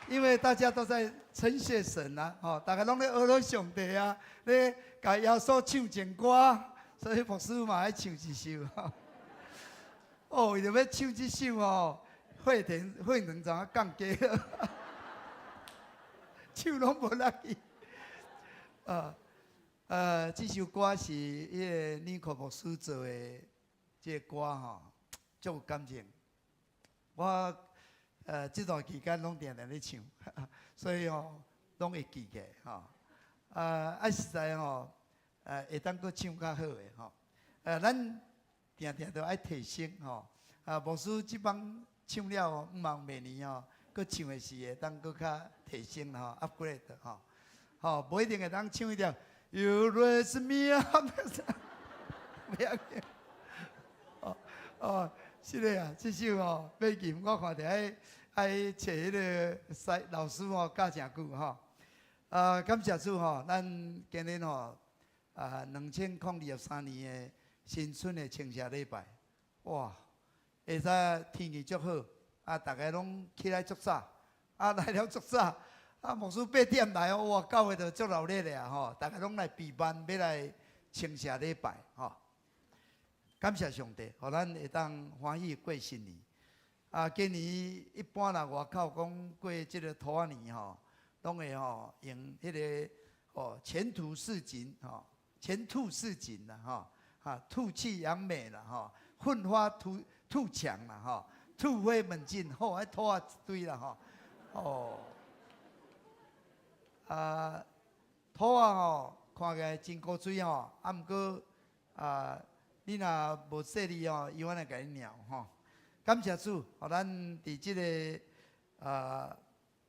因為大家都在稱謝神啊，吼，大家攏咧呵咾上帝啊，咧共耶穌唱情歌，所以牧師嘛愛唱一首。哦，為著欲唱這首吼，血糖血糖怎降低了？唱攏無力去。啊，這首歌是彼个尼克牧師做的，這个歌吼，足有感情。我這段期間攏定定咧唱，所以吼攏會記起吼。啊，實在吼，會當閣唱較好的吼。咱定定都愛提升吼。啊，牧師這擺唱了吼，毋望明年吼，閣唱的時會當閣較提升吼，upgrade 吼。吼，無一定會當唱彼條。You raise me up，袂要緊。哦哦，是的啊，這首吼，美琴我看著愛愛揣彼个師老師吼教誠久吼。啊，感謝主吼，咱今日吼啊，2023年的新春的稱謝禮拜，哇！下早天氣足好，啊，逐家攏起來足早，啊，來了足早，啊，牧師8點來哦，哇，教會就足熱鬧的啊吼，逐家攏來備辦，欲來稱謝禮拜吼。感謝上帝，予咱會當歡喜過新年。啊，今年一般啦，外口講過這个兔仔年吼，攏會吼用彼个哦前途似錦吼，前兔似錦啦吼，哈吐氣揚眉啦吼，奮發圖圖強啦吼，突飛猛進吼，愛兔仔一堆啦吼，哦，啊兔仔吼看起來真古錐吼，啊毋過啊你若無細膩吼，伊會來共你咬吼。感謝主，予咱佇這个啊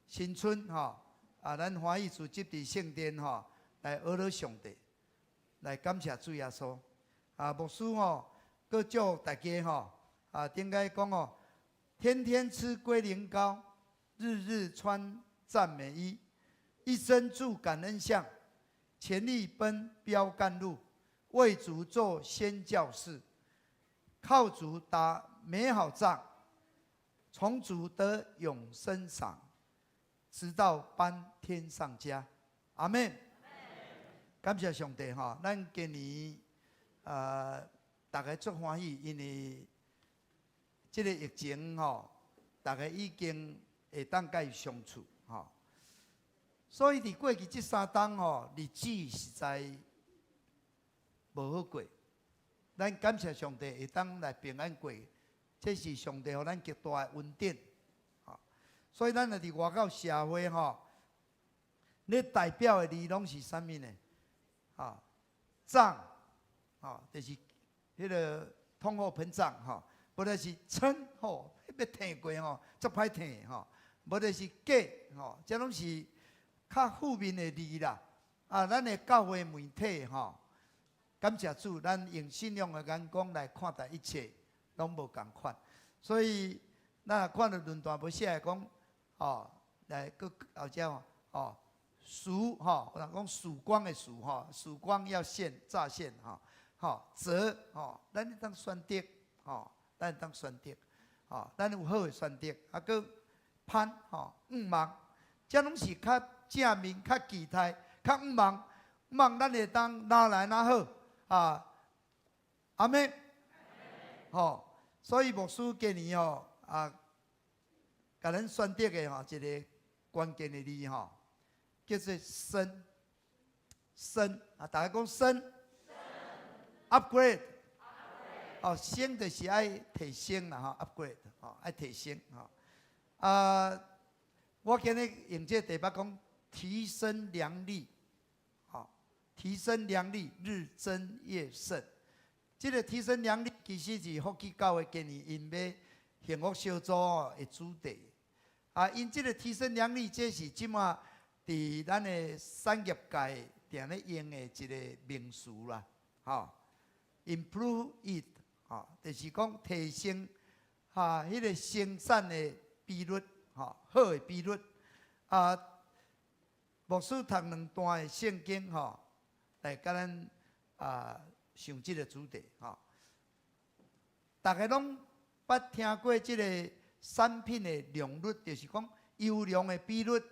新春吼，啊咱歡喜聚集佇聖殿吼，來呵咾上帝，來感謝主耶穌。啊，牧師吼，閣祝大家吼，啊，頂擺講哦，天天吃龜苓膏，日日穿讚美衣，一生住感恩巷，全力奔標杆路，為主做宣教士，靠主打美好仗，從主得永生賞，直到搬天上家。阿們。感謝上帝吼，咱今年逐家足歡喜，因為這个疫情吼，逐家已經會當佮伊相處吼。所以佇過去這3冬吼，日子實在無好過。咱感謝上帝會當來平安過，這是上帝予咱極大的恩典。吼，所以咱若佇外口社會吼，咧代表的字攏是啥物呢？啊，脹，吼，就是彼个通貨膨脹吼，無就是撐吼，欲退過吼，足歹退吼，無就是假吼，這攏是較負面的字啦。啊，咱的教會媒體吼，感謝主，咱用信仰的眼光來看待一切，攏無仝款。所以，咱若看著論壇無寫講，吼，來閣後者吼，哦，曙吼，人講曙光的曙吼，曙光要現乍現吼，吼，擇吼，咱會當選擇，吼，咱會當選擇，吼，咱有好的選擇，啊，閣盼吼，向望，這攏是較正面、較期待、較向望，望咱會當若來若好啊，阿們，吼，所以牧師今年吼啊，共咱選擇的吼一个關鍵的字吼，叫做升，升啊！逐家講升，upgrade，哦，升就是愛提升啦，吼，upgrade，吼，愛提升，吼。啊，我今日用這個題目講提升良力，吼，提升良力，日增月盛。這个提升良力其實是福基教會今年𪜶欲幸福小組的主題。啊，𪜶這个提升良力，這是這馬佇咱的產業界，定咧用的一个名词啦，吼，improve it，吼，就是講提升哈，彼个生產的比率，吼，好的比率。啊，牧師讀兩段的聖經，吼，來共咱啊想這个主題，吼。逐家攏捌聽過這个產品的良率，就是講優良的比率。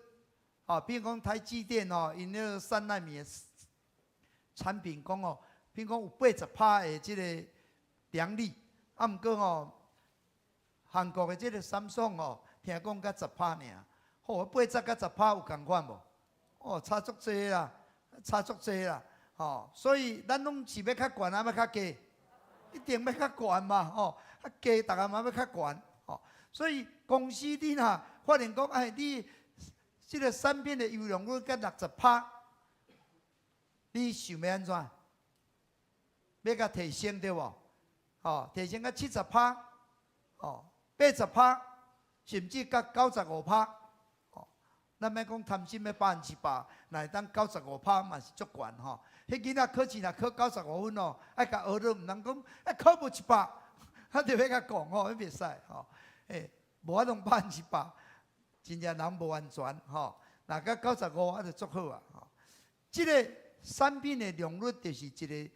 哦，比如講台積電吼，𪜶彼個3納米的產品講哦，比如講有80趴的這个良率，啊，毋過吼，韓國的這个三星吼，聽講才10趴爾，吼，80佮10趴有仝款無？哦，差足濟啦，差足濟啦，吼，所以咱攏是欲較懸抑欲較低？一定欲較懸嘛，吼，較低逐家嘛欲較懸，吼，所以公司你若發現講，哎，你這个產品的優良率才60趴，你想欲按怎？欲共提升對無？吼，提升到70趴，吼，80趴，甚至到95趴，吼，咱莫講貪心欲100%，若會當95趴嘛是足懸吼。彼囡仔考試若考95分哦，愛共學著毋通講，啊考無100，啊就欲共講吼，彼袂使吼。欸，無法度100%，真正人無完全吼。若佮95啊就足好啊吼。這个產品的良率就是一个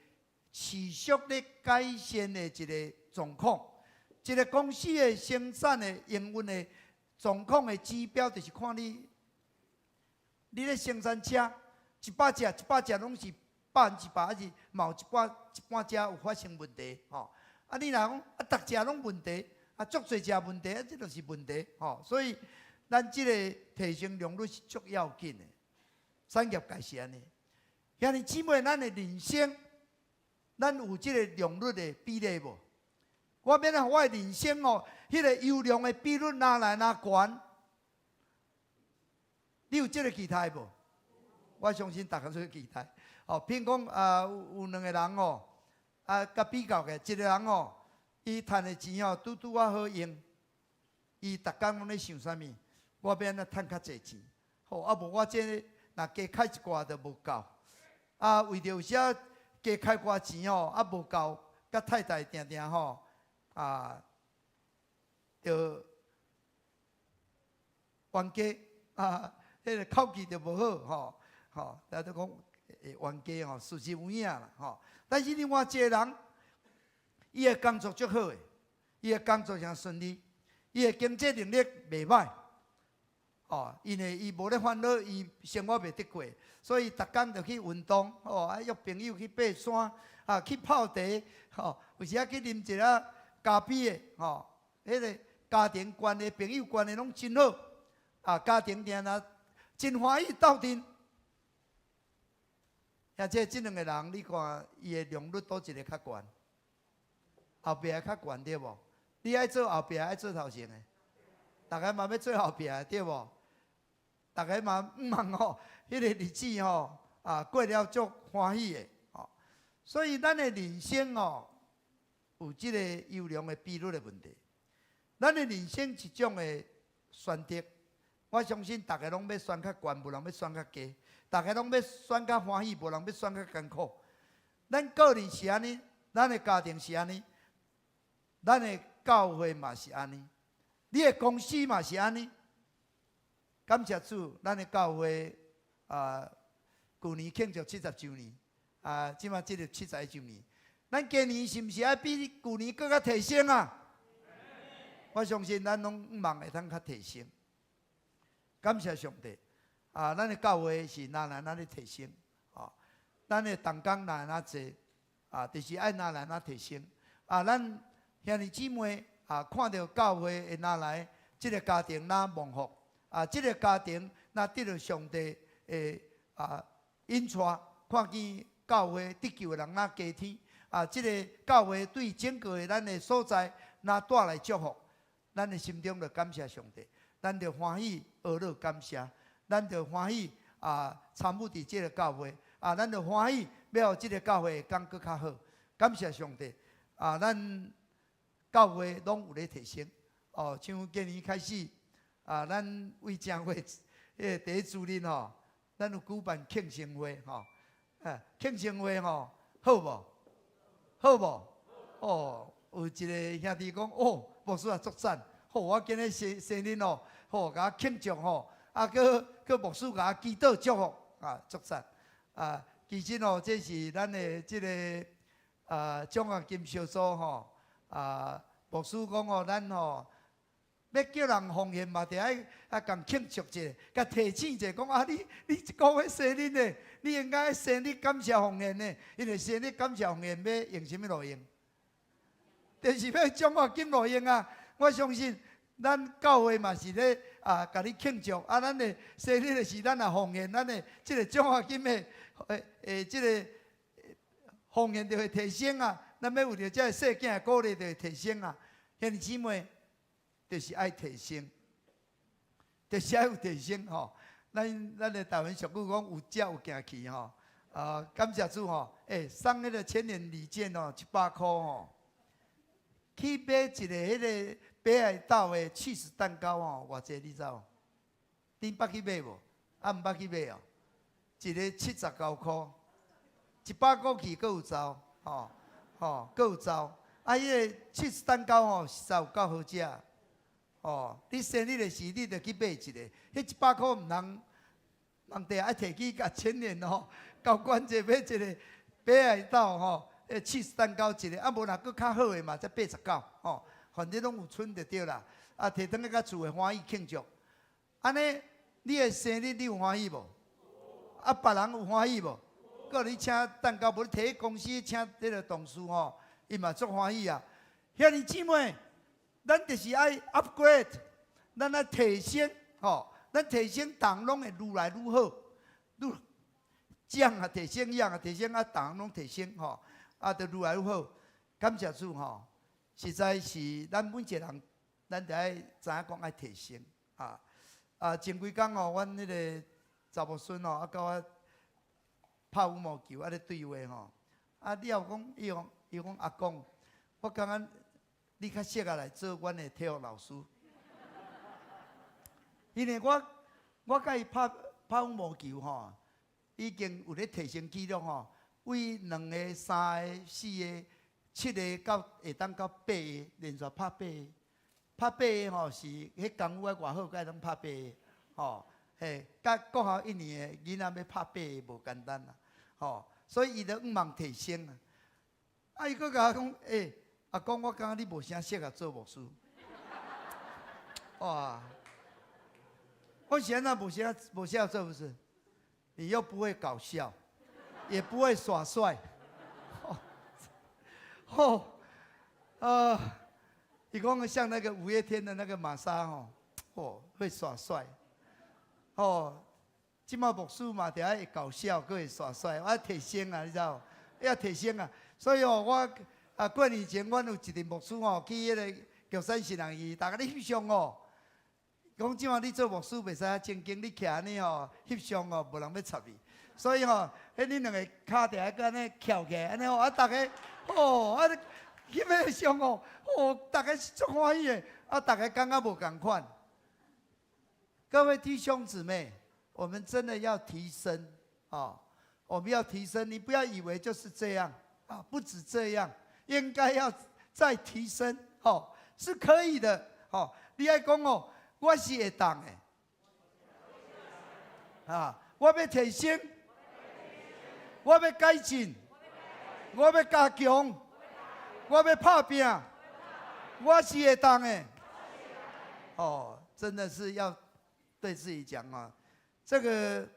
持續咧改善的一个狀況。一个公司的生產的營運的狀況的指標，就是看你，你咧生產車100隻，100隻攏是100%，抑是嘛有一半一半隻有發生問題吼。啊，你若講啊，逐隻攏問題，啊，足濟隻問題，啊，這就是問題吼。所以，咱這个提升良率是足要緊的。產業界是按呢，兄弟姊妹，咱的人生，咱有這个良率的比例無？我欲予我的人生哦，彼个優良的比率愈來愈懸？你有這个期待無？我相信逐家都有期待。哦，譬如講啊，有兩个人哦，啊，共比較嘅，一个人哦，伊趁的錢哦，拄拄仔好用，伊逐工攏咧想啥物？我欲按怎趁較濟錢？好，啊無我這若加開一寡就無夠。啊，為著有時加開寡錢哦，啊無夠，佮太太定定吼，啊，就冤家啊，彼个口氣就無好吼，吼，大家都講會冤家吼，事實有影啦吼。但是另外一个人，伊的工作足好的，伊的工作誠順利，伊的經濟能力袂䆀，哦，因為伊無咧煩惱，伊生活袂得過，所以逐工就去運動，哦，啊約朋友去爬山，啊去泡茶，吼，有時仔去啉一下咖啡的，吼，彼个家庭關係、朋友關係攏真好，啊，家庭定定真歡喜鬥陣。而且這兩个人，你看伊的良率佗一个較懸？後壁較懸對無？你愛做後壁，愛做頭前的，逐家嘛欲做後壁的對無？逐家嘛向望吼，彼个日子吼啊過了足歡喜的吼。所以咱的人生哦，有這个優良的比率的問題。咱的人生一種的選擇，我相信逐家攏欲選較懸，無人欲選較低。逐家攏欲選較歡喜，無人欲選較艱苦。咱個人是按呢，咱的家庭是按呢，咱的教會嘛是按呢，你的公司嘛是按呢。感謝主，咱的教會啊，舊年慶祝70週年，啊，這馬進入71週年。咱今年是毋是愛比舊年閣較提升啊？我相信咱攏向望會當較提升。感謝上帝。啊，咱的教會是愈來愈咧提升，哦，咱的同工愈來愈濟，啊，就是愛愈來愈提升。啊，咱兄弟姊妹啊，看著教會會愈來，這个家庭愈蒙福，啊，這个家庭若得著上帝的啊引帶，看見教會得救的人若加添，啊，這个教會對整個的咱的所在若帶來祝福，咱的心中就感謝上帝，咱就歡喜呵樂感謝。咱就歡喜啊，參與佇這个教會啊，咱就歡喜欲予這个教會講閣較好。感謝上帝啊，咱教會攏有咧提升哦。像今年開始啊，咱為正月彼個第一主日吼，咱有舉辦慶生會吼。啊，慶生會吼，好無？好無？哦，有一个兄弟講，哦，牧師啊，足讚！好，我今日生生日哦，好，共我慶祝吼，啊，閣閣牧師共我祈禱祝福，啊，足讚！啊，其實哦，這是咱的這个啊獎學金小組吼，啊，牧師講哦，咱吼欲叫人奉獻嘛，著愛啊共慶祝者，共提醒者，講啊，你你這個月生日呢，你應該生日感謝奉獻呢，因為生日感謝奉獻欲用啥物路用？就是欲獎學金路用啊！我相信咱教會嘛是咧啊，共你慶祝啊！咱的生日的時，咱也奉獻，咱的這個獎學金的誒誒，這个奉獻就會提升啊！咱欲為著這个細囝的鼓勵，就會提升啊！兄弟姊妹，就是愛提升，就是愛有提升吼。咱咱的台灣俗語講有食有行去吼。啊，感謝主吼！欸，送彼个千年禮券哦，100箍吼。去買一个彼个北海道的起司蛋糕吼，偌濟你知無？你捌去買無？啊，毋捌去買哦。一个79箍，100箍去閣有走，吼吼，閣有走。啊，彼个起司蛋糕吼，實在有夠好食。哦，你生日的時，你著去買一个，彼100箍毋通，人哋愛提去共千年吼，交關者買一个北海道吼。誒，起司蛋糕一个，啊無若閣較好的嘛，才89吼，反正攏有賰就對啦。啊，提轉去共厝會歡喜慶祝。按呢，你的生日你有歡喜無？啊，別人有歡喜無？閣你請蛋糕，無你提去公司請這个同事吼，伊嘛足歡喜啊。兄弟姊妹，咱就是愛 upgrade，咱愛提升吼，咱提升，逐項攏會愈來愈好，愈獎啊提升，樣啊提升，啊逐項攏提升吼。啊，就愈來愈好，感謝主吼！實在是咱每一個人，咱著愛知影講愛提升啊！啊，前幾工吼，阮彼个查某孫吼，啊，佮我拍羽毛球，啊咧對話吼。啊，了講，伊講，伊講阿公，我感覺你較適合來做阮的體育老師，因為我我佮伊拍拍羽毛球吼，已經有咧提升紀錄吼。為兩个、三个、四个、七个到會當到八个，連續拍八个，拍八个吼是彼功夫愛偌好，才會當拍八个，吼，嘿，佮國校一年的囡仔欲拍八个無簡單啦，吼，所以伊就向望提升啊。啊，伊閣共我講，欸，阿公，我感覺你無啥適合做牧師。哇！我是按怎無啥無適合做牧師？你又不會搞笑。也不會耍帥，哦，啊，伊講像那個五月天的那個瑪莎吼，哦，會耍帥，哦，這馬牧師嘛，著愛會搞笑，閣會耍帥，愛提升啊，你知無？要提升啊，所以哦，我啊過年前，阮有一陣牧師吼，去彼个玉山神人院，逐家咧翕相哦。講這馬你做牧師袂使遐正經，你徛按呢吼翕相哦，無人欲插你。所以吼，彼恁兩个跤著愛閣按呢翹起來，按呢吼啊，逐家哦啊，翕彼个相哦，哦，逐家是足歡喜的，啊，逐家感覺無仝款。各位弟兄姊妹，我們真的要提升啊！我們要提升，你不要以為就是這樣啊，不止這樣，應該要再提升，哦，是可以的，哦，你愛講哦，我是會當的，啊，我欲提升。我欲改進，我欲加強，我欲拍拚，我是會當的。哦，真的是要對自己講啊，這個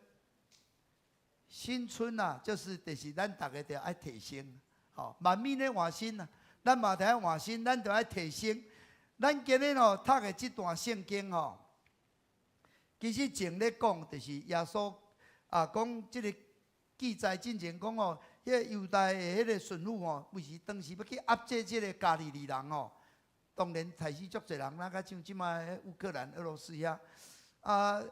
新春啊，就是就是咱逐家著愛提升，吼，慢慢咧換新啊，咱嘛著愛換新，咱著愛提升。咱今日吼讀的這段聖經吼，其實前咧講就是耶穌啊講這个。記載進前講哦，彼个猶大的彼个巡撫吼，為是當時欲去壓制這个加利利人吼，當然刣死足濟人，若較像這擺烏克蘭、俄羅斯遐。啊，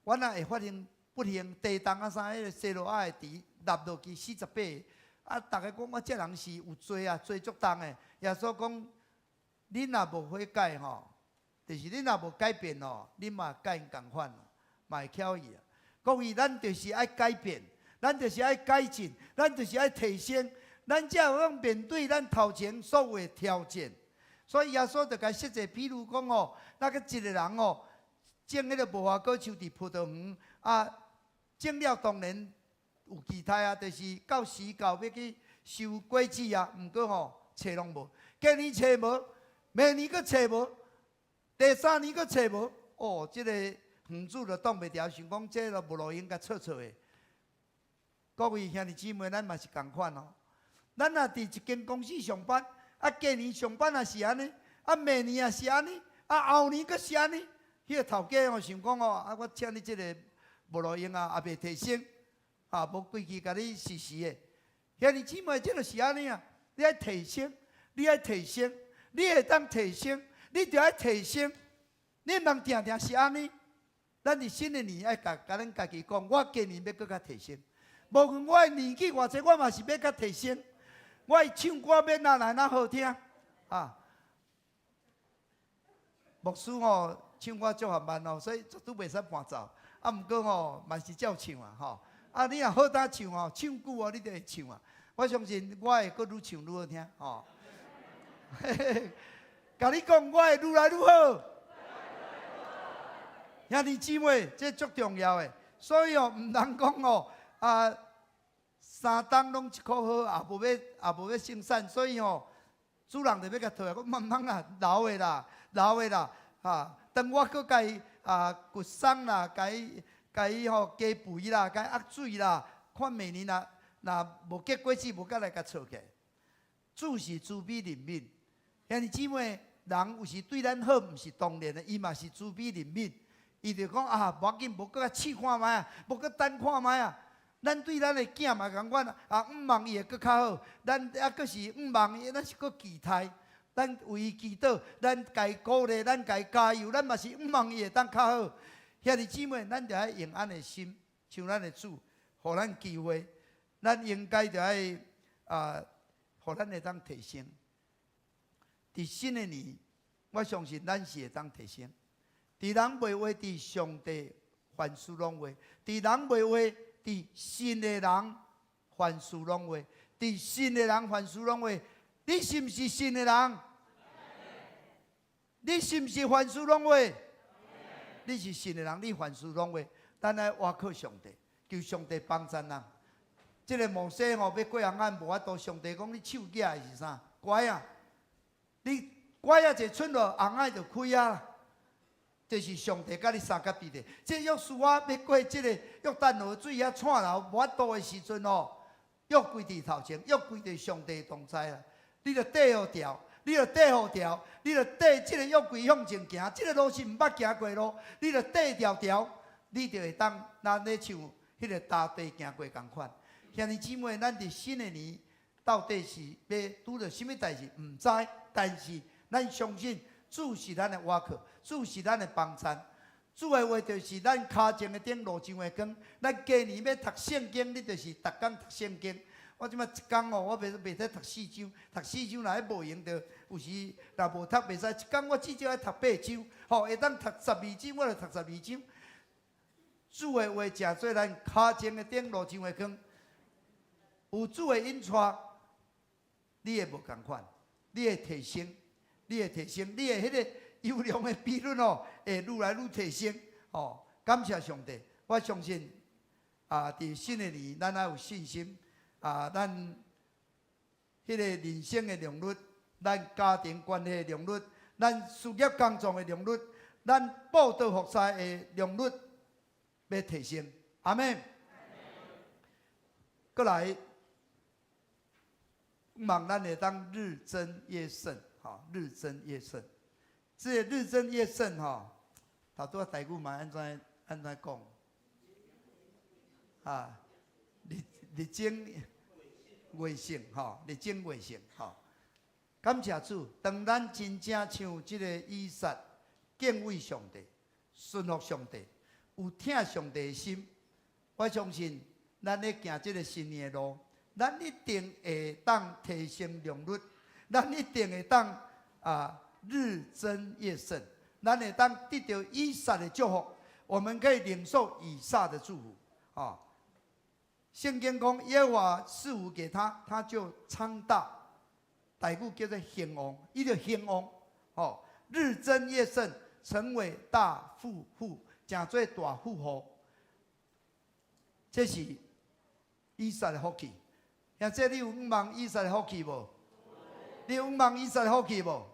阮若會發現不幸地動啊啥，彼个西羅亞的池塌落去死18個，啊，逐家講我這人是有罪啊，罪足重的。耶穌講，恁若無悔改吼，就是恁若無改變吼，恁嘛佮𪜶仝款，嘛會翹去啊。各位，咱就是愛改變。咱就是愛改進，咱就是愛提升，咱才有通面對咱頭前所有的挑戰。所以耶穌就共設一個譬如講哦，那個一個人哦，種彼個無花果樹佇葡萄園啊，種了當然有期待啊，就是到時到欲去收果子啊，毋過吼揣攏無，今年揣無，明年閣揣無，第三年閣揣無，哦，這個園主就擋袂牢，想講這都無路用，共挫挫的。各位兄弟姊妹，咱嘛是仝款哦。咱若佇一間公司上班，啊，今年上班也是按呢，啊，明年也是按呢，啊，後年閣是按呢。彼個頭家吼想講哦，啊，我請你這個無路用啊，也袂提升，啊，無規氣共你時時的。兄弟姊妹，這就是按呢啊！你愛提升，你愛提升，你會當提升，你著愛提升。你毋通定定是按呢。咱佇新的年愛共共咱家己講，我今年欲閣較提升。無論我的年紀偌濟，我嘛是欲較提升。我的唱歌欲若來若好聽啊！牧師吼唱歌足緩慢哦，所以絕對袂使伴奏。啊，毋過吼嘛是照唱啊吼。啊，你若好膽唱哦，唱久哦，你就會唱啊。我相信我會閣愈唱愈好聽吼。共你講，我會愈來愈好。兄弟姊妹，這足重要的。所以哦，毋通講哦，啊，三冬攏一箍好，也無欲也無欲生產，所以吼，主人就欲共退啊，講毋通啦，留的啦，留的啦，哈，當我閣共伊啊掘鬆啦，共伊共伊吼加肥啦，共伊壓水啦，看明年若若無結果子，無閣來共鋤起來。主是慈悲憐憫，兄弟姊妹，人有時對咱好，毋是當然的，伊嘛是慈悲憐憫。伊就講啊，無要緊，無閣來試看覓啊，無閣等看覓啊。咱對咱的囝嘛仝款啊，向望伊會閣較好。咱抑閣是向望伊，咱是閣期待。咱為伊祈禱，咱共伊鼓勵，咱共伊加油，咱嘛是向望伊會當較好。兄弟姊妹，咱著愛用按呢心，像咱的主，予咱機會，咱應該著愛啊，予咱會當提升。佇新的年，我相信咱是會當提升。佇人袂話佇上帝凡事攏會，佇人袂話佇信的人凡事攏會，佇信的人凡事攏會。你是毋是信的人？你是毋是凡事攏會？你是信的人，你凡事攏會。咱愛倚靠上帝，求上帝幫贊咱。這個摩西吼，欲過紅海無法度，上帝講你手舉的是啥？拐仔，你拐仔一伸落紅海就開啊！這是上帝佮你相佮佇咧。這約書亞欲過這個約旦河水遐蔡流無法度的時陣吼，約櫃佇頭前，約櫃佇上帝同在啊！你著綴予牢，你著綴予牢，你著綴這個約櫃向前行，這個路是毋捌行過路，你著綴牢牢，你就會當咱咧像彼個大地行過仝款。兄弟姊妹，咱佇新的年到底是欲拄著啥物代誌，毋知，但是咱相信主是咱的倚靠，主是咱的幫贊。主的話就是咱跤前的燈，路上的光。咱今年欲讀聖經，你就是逐工讀聖經。我這擺一工哦，我袂使讀四章，讀四章若彼無閒著，有時若無讀袂使。一工我至少愛讀八章，吼，會當讀12章，我就讀十二章。主的話誠做咱跤前的燈，路上的光。有主的引帶，你會無仝款，你會提升，你會提升，你的彼個優良的比率哦，會愈來愈提升。哦，感謝上帝，我相信啊，佇新的年，咱愛有信心啊，咱彼個人生的良率，咱家庭關係的良率，咱事業工作的良率，咱報道服侍的良率，欲提升。阿們。閣來，望咱會當日增月盛，吼，日增月盛。這個日增月盛，吼，頭拄仔台語嘛按怎按怎講？啊，日日增月盛，吼，日增月盛，吼。感謝主，當咱真正像這個以撒敬畏上帝、順服上帝、有疼上帝的心，我相信咱咧行這個新年的路，咱一定會當提升良率，咱一定會當啊日增月盛，咱會當得著以撒的祝福，我們可以領受以撒的祝福，啊。聖經講耶和華賜福給他，他就昌大，台語叫做興旺，伊就興旺，吼，日增月盛，成為大富戶，成做大富豪。這是以撒的福氣。兄弟，你有向望以撒的福氣無？你有向望以撒的福氣無？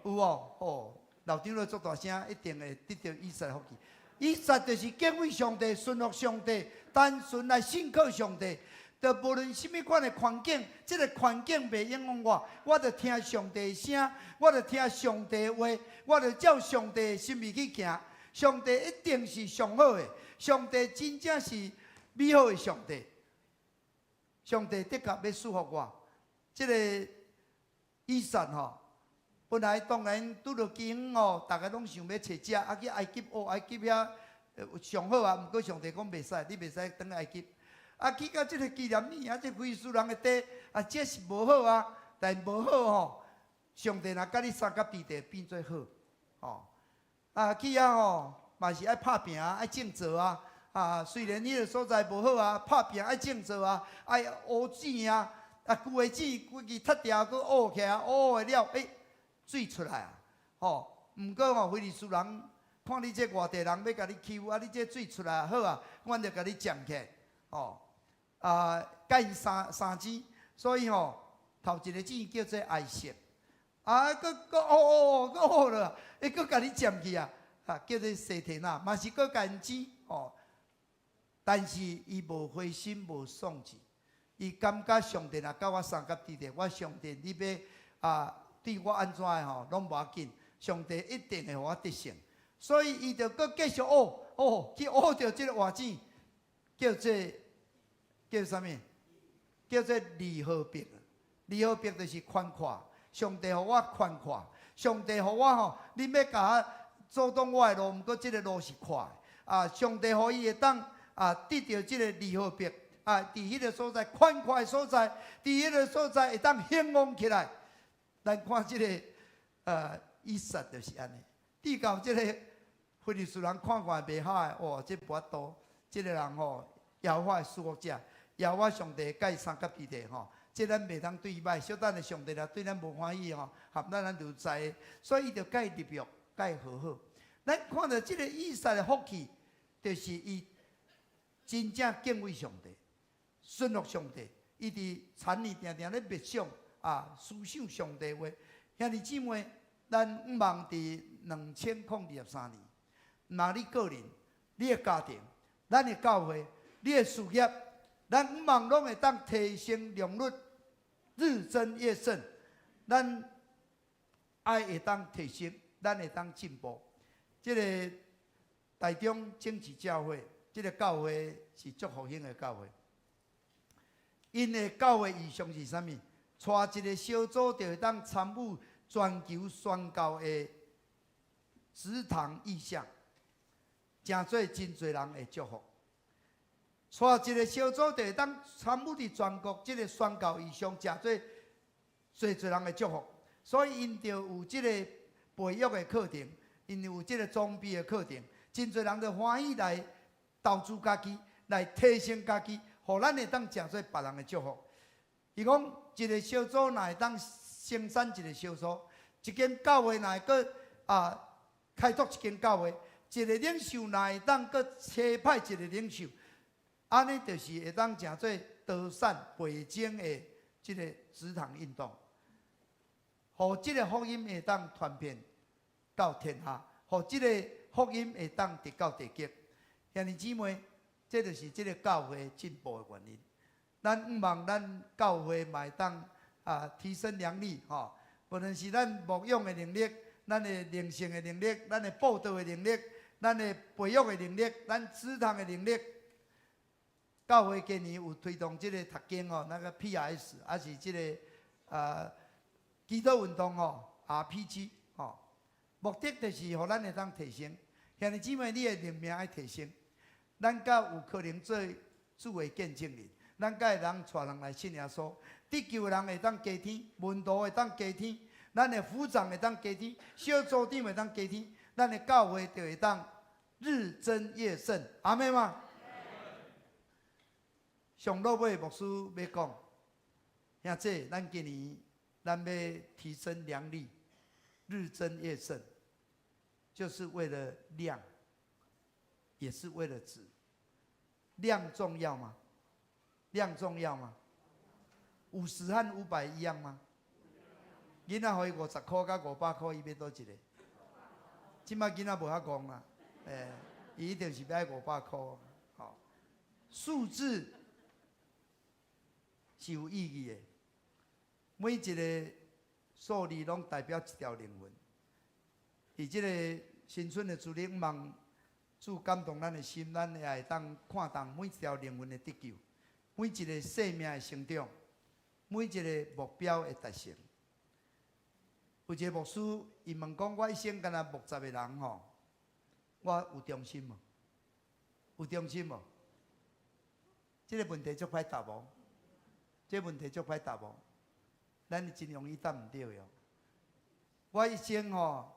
有哦，哦，老長老足大聲，一定會得著以撒的福氣。以撒就是敬畏上帝、順服上帝，單純來信靠上帝。就無論啥物款的環境，這個環境袂影響我，我就聽上帝的聲，我就聽上帝的話，我就照上帝的心意去行。上帝一定是上好的，上帝真正是美好的上帝。上帝的確欲賜福我。這個以撒吼，本來當然拄著飢荒吼，逐个攏想欲揣食，啊去埃及哦，埃及遐上好啊，毋過上帝講袂使，你袂使轉埃及。啊，去到這個基列耳，啊，這非利士人的地，啊，這是無好啊，但無好吼，上帝若佮你相佮之地變做好，吼。啊，去遐吼，嘛是愛拍拚啊，愛種稻啊，啊，雖然彼個所在無好啊，拍拚愛種稻啊，愛挖井啊，啊，舊的井規支塌掉，閣挖起來，挖挖了，欸，水出來啊，吼，毋過吼，非利士人看你這外地人欲共你欺負，啊，你這水出來好啊，阮就共你佔起來，吼。啊，共𪜶三三井，所以吼，頭一个井叫做埃色，啊，閣閣挖挖閣挖落，伊閣共你佔去啊，啊，叫做西提拿，嘛是閣共𪜶爭吼。但是伊無灰心，無喪志，伊感覺上帝若佮我相佮之地，我上帝你欲啊對我按怎的吼，攏無要緊，上帝一定會予我得勝，所以伊就閣繼續挖，哦，去挖著這個活井，叫做。叫啥物？叫做利和伯。利和伯就是寬闊。上帝予我寬闊，上帝予我吼，恁欲共我阻擋我的路，毋過這个路是闊的。啊，上帝予伊會當啊，得著這个利和伯啊，佇彼个所在寬闊的所在，佇彼个所在會當興旺起來。咱看這个以撒就是按呢。直到這个非利士人看看袂好的，哇，這無法度，這个人吼，耶和華的祝福者。耶和華上帝佮伊相佮之地吼，這咱袂當對伊歹，小等下上帝若對咱無歡喜吼，合咱咱就知，所以伊就佮伊立約，佮伊和好。咱看著這个以撒的福氣，就是伊真正敬畏上帝，順服上帝。伊佇田裡定定咧默想啊，思想上帝話。兄弟姊妹，咱向望佇2023年，若你個人、你的家庭、咱的教會、你的事業，咱向望攏會當提升良率，日增月盛。咱愛會當提升，咱會當進步。這个台中整齊教會，這个教會是足復興的教會。𪜶的教會異象是啥物？帶一个小組就會當參與全球宣教的植堂異象，成做真濟人的祝福。帶一個小組就會當參與佇全國這个宣教異象，成做濟濟人的祝福。所以𪜶就有這个培育的課程，𪜶有這个裝備的課程，真濟人就歡喜來投資家己，來提升家己，予咱會當成做別人的祝福。伊講一个小組若會當生產一个小組，一間教會若會閣啊開拓一間教會，一個領袖若會當閣差派一個領袖。按呢就是會當成做導散培種的這个植堂運動，予這个福音會當傳遍到天下，予這个福音會當直到地極。兄弟姊妹，這就是這个教會進步的原因。咱向望咱教會嘛會當啊提升能力吼，無論是咱牧養的能力、咱的靈性的能力、咱的佈道的能力、咱的培育的能力、咱植堂的能力。教會今年有推動這个讀經哦，那個 PRS，還是這个啊祈禱運動吼，RPG 吼，目的就是予咱會當提升。兄弟姊妹，你的靈命愛提升，咱才有可能做主的見證人，咱才會當帶人來信耶穌，得救的人會當加添，門徒會當加添，咱的輔長會當加添，小組長會當加添，咱的教會就會當日增月盛。阿們嗎？上落尾牧師欲講，兄弟，咱今年咱欲提升糧力，日增月盛，就是為了量，也是為了質。量重要嗎？量重要嗎？50和500一樣嗎？囡仔予伊50箍佮500箍，伊欲佗一個？這擺囡仔無遐戇啦，欸，伊一定是欲愛五百箍。吼，數字是有意義的，每一個數字攏代表一條靈魂。佇這個新春的主日，望主感動咱的心，咱也會當看重每一條靈魂的得救，每一個生命的成長，每一個目標的達成。有一個牧師，伊問講：我一生干焦牧10個人吼，我有忠心無？有忠心無？這個問題足歹答無？這個問題足歹答無？咱真容易答毋對喲。我一生吼，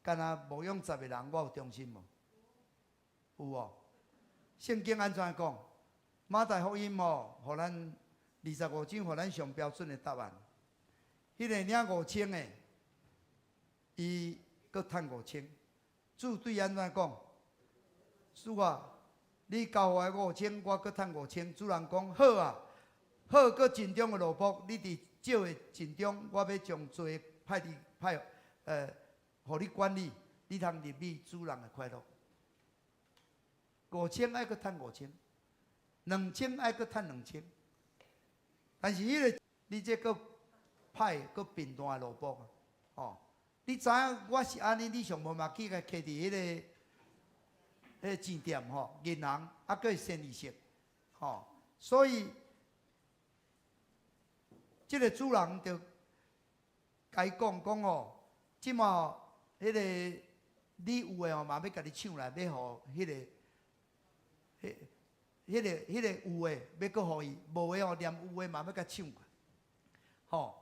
干焦牧養十個人，我有忠心無？有無？聖經按怎講？馬太福音吼，予咱25章，予咱上標準的答案。彼個領五千的，伊閣趁五千。主對伊按怎講？主啊，你交予我五千，我閣趁五千。主人講好啊，好閣盡忠的奴僕，你佇少的盡忠，我欲將濟派你派，予你管理，你通入你主人的快樂。五千愛閣趁五千，2000愛閣趁兩千。但是彼個你這閣歹閣貧惰的奴僕，吼！你知影我是按呢？你上無嘛去共揢佇彼個錢店吼，銀行啊，閣會生利息，吼！所以這個主人就共伊講講吼，這馬彼個你有的吼嘛欲共你搶來，欲予彼個、彼、彼個、彼個有的欲閣予伊，無的吼連有的嘛欲共搶過來，吼！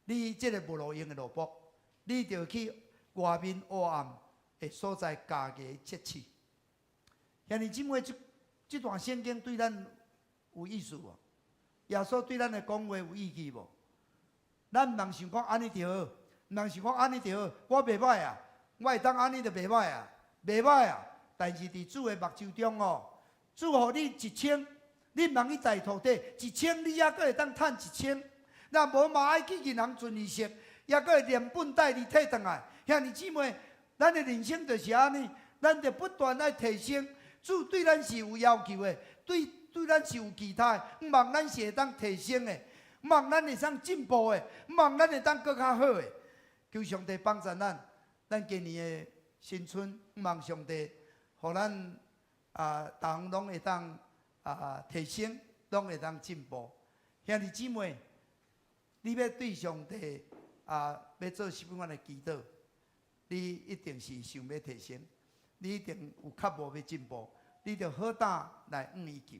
你這個無路用的奴僕，你著去外面黑暗的所在咬牙切齒。兄弟姊妹，這段聖經對咱有意思無？耶穌對咱的講話有意義無？咱毋通想講按呢就好，毋通想講按呢就好，我袂歹啊，我會當按呢就袂歹啊，袂歹啊。但是佇主的目睭中哦，主予你一千，你毋通去貸土地，一千你猶閣會當趁一千。若無嘛愛去銀行存利息，猶閣會連本帶利提轉來。兄弟姊妹，咱的人生就是按呢，咱著不斷愛提升。主對咱是有要求的，對咱是有期待，向望咱是會當提升的，向望咱會當進步的，向望咱會當閣較好的。求上帝幫助咱，咱今年的新春，向望上帝，予咱啊，逐項攏會當啊提升，攏會當進步。兄弟姊妹，你欲對上帝啊，欲做啥物款的祈禱？你一定是想欲提升，你一定有渴慕欲進步，你著好膽來向伊求。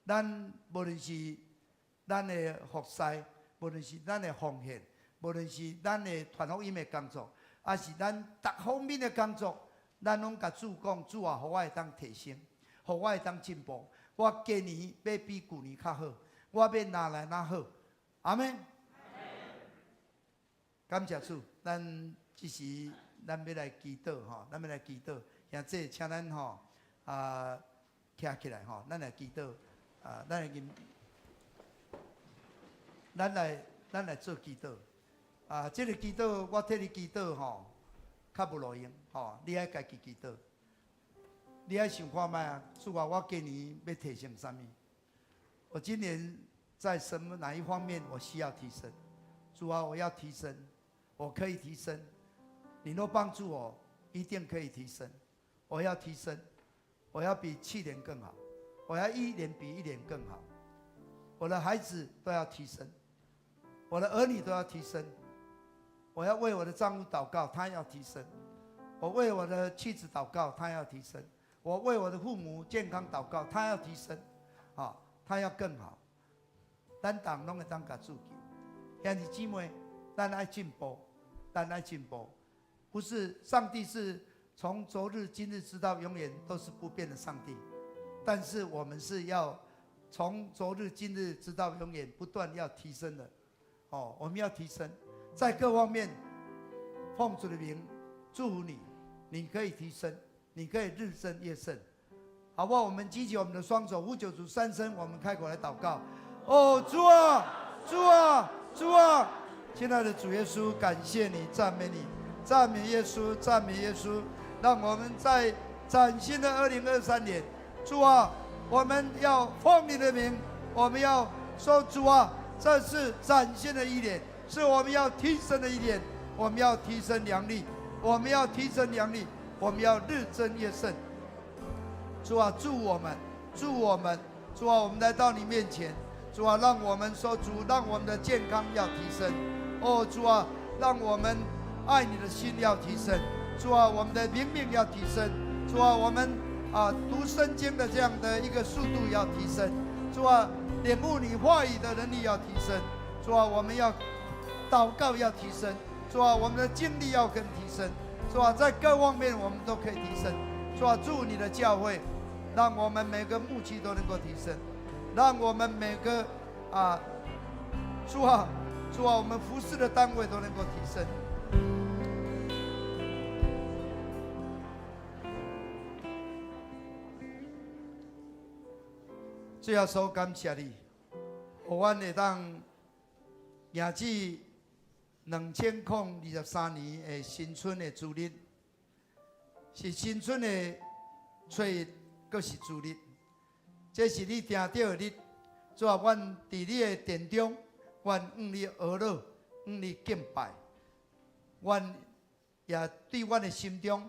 咱無論是咱的服侍，無論是咱的奉獻，無論是咱的傳福音的工作，抑是咱逐方面的工作，咱攏共主講：主啊，予我會當提升，予我會當進步。我今年欲比舊年較好，我欲若來若好。阿們。感謝主，咱這時咱欲來祈禱吼，咱欲來祈禱。兄弟，請咱吼啊徛起來吼，咱來祈禱啊，咱來做祈禱啊。這個祈禱我替你祈禱吼，較無路用吼，你愛家己祈禱。你愛想看覓啊？主啊，我今年欲提升啥物？我今年在什麼哪一方面我需要提升？主啊，我要提升，我可以提升。你若幫助我，一定可以提升。我要提升，我要比去年更好，我要一年比一年更好。我的孩子都要提升，我的兒女都要提升。我要為我的丈夫禱告，他要提升；我為我的妻子禱告，他要提升；我為我的父母健康禱告，他要提升。啊，他要更好。咱逐攏會當共主求，兄弟姊妹，咱愛進步，咱愛進步。不是上帝是從昨日、今日直到永遠都是不變的上帝，但是我們是要從昨日、今日直到永遠，不斷要提升的。哦，我們要提升，在各方面，奉主的名祝福你，你可以提升，你可以日增月盛，好不好？我們舉起我們的雙手，呼求主三聲，我們開口來禱告。哦，主啊，主啊，主啊！親愛的主耶穌，感謝你，讚美你，讚美耶穌，讚美耶穌。讓我們在嶄新的2023年，主啊，我們要奉你的名，我們要說主啊，這是嶄新的一年，是我們要提升的一年，我們要提升能力，我們要提升能力，我們要日增月盛。主啊，助我們，助我們，主啊，我們來到你面前，主啊，讓我們說主，讓我們的健康要提升。哦，主啊，讓我們愛你的心要提升。主啊，我們的靈命要提升。主啊，我們讀聖經的這樣的一個速度要提升。主啊，領悟你話語的能力要提升。主啊，我們要禱告要提升。主啊，我們的經歷要更提升。主啊，在各方面我們都可以提升。主啊，祝你的教會，讓我們每個牧區都能夠提升，讓我們每個主啊，主啊，我們服侍的單位都能夠提升。主耶穌感謝你，予阮會當迎接2023年的新春的主日，是新春的初一，閣是主日，這是你定著的日。主啊，阮佇你的殿中，阮向你阿樂，向你敬拜。阮也對阮的心中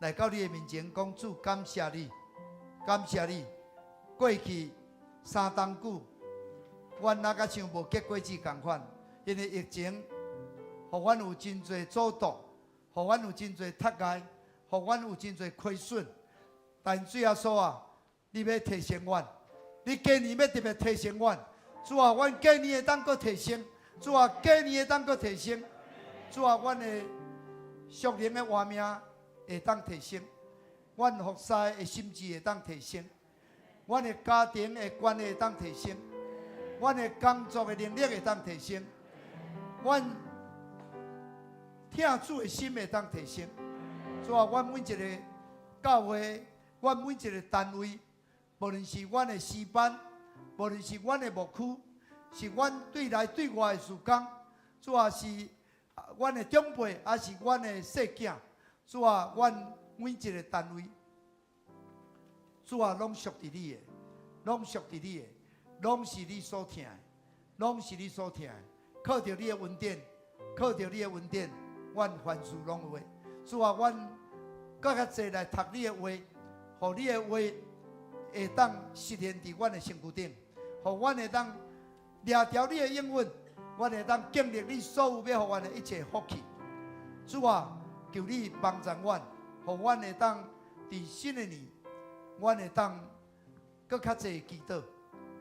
來到你的面前，講主感謝你，感謝你。過去三冬久，阮若較像無結果子仝款，因為疫情，予阮有真濟阻擋，予阮有真濟窒礙，予阮有真濟虧損。但主耶穌啊，你欲提升阮，你今年欲特別提升阮。主啊，阮今年會當閣提升，主啊，今年會當閣提升，主啊，阮的屬靈的活命會當提升，阮服侍的心志會當提升。阮的家庭的關係會當提升，阮的工作的能力會當提升，阮疼主的心會當提升。主啊，阮每一个教會，阮每一个單位，無論是阮的詩班，無論是阮的牧區，是阮對內對外的事工，主啊，是阮的長輩，抑是阮的細囝，主啊，阮每一个單位。主啊，攏屬佇你的，攏屬佇你的，攏是你所疼的，攏是你所疼的。靠著你的恩典，靠著你的恩典，阮凡事攏有的。主啊，阮閣較濟來讀你的話，予你的話會當實現佇阮的身軀頂，予阮會當掠著你的應允，阮會當經歷你所有欲予阮的一切福氣。主啊，求你幫助阮，予阮會當佇新的年。阮會當閣較濟祈禱，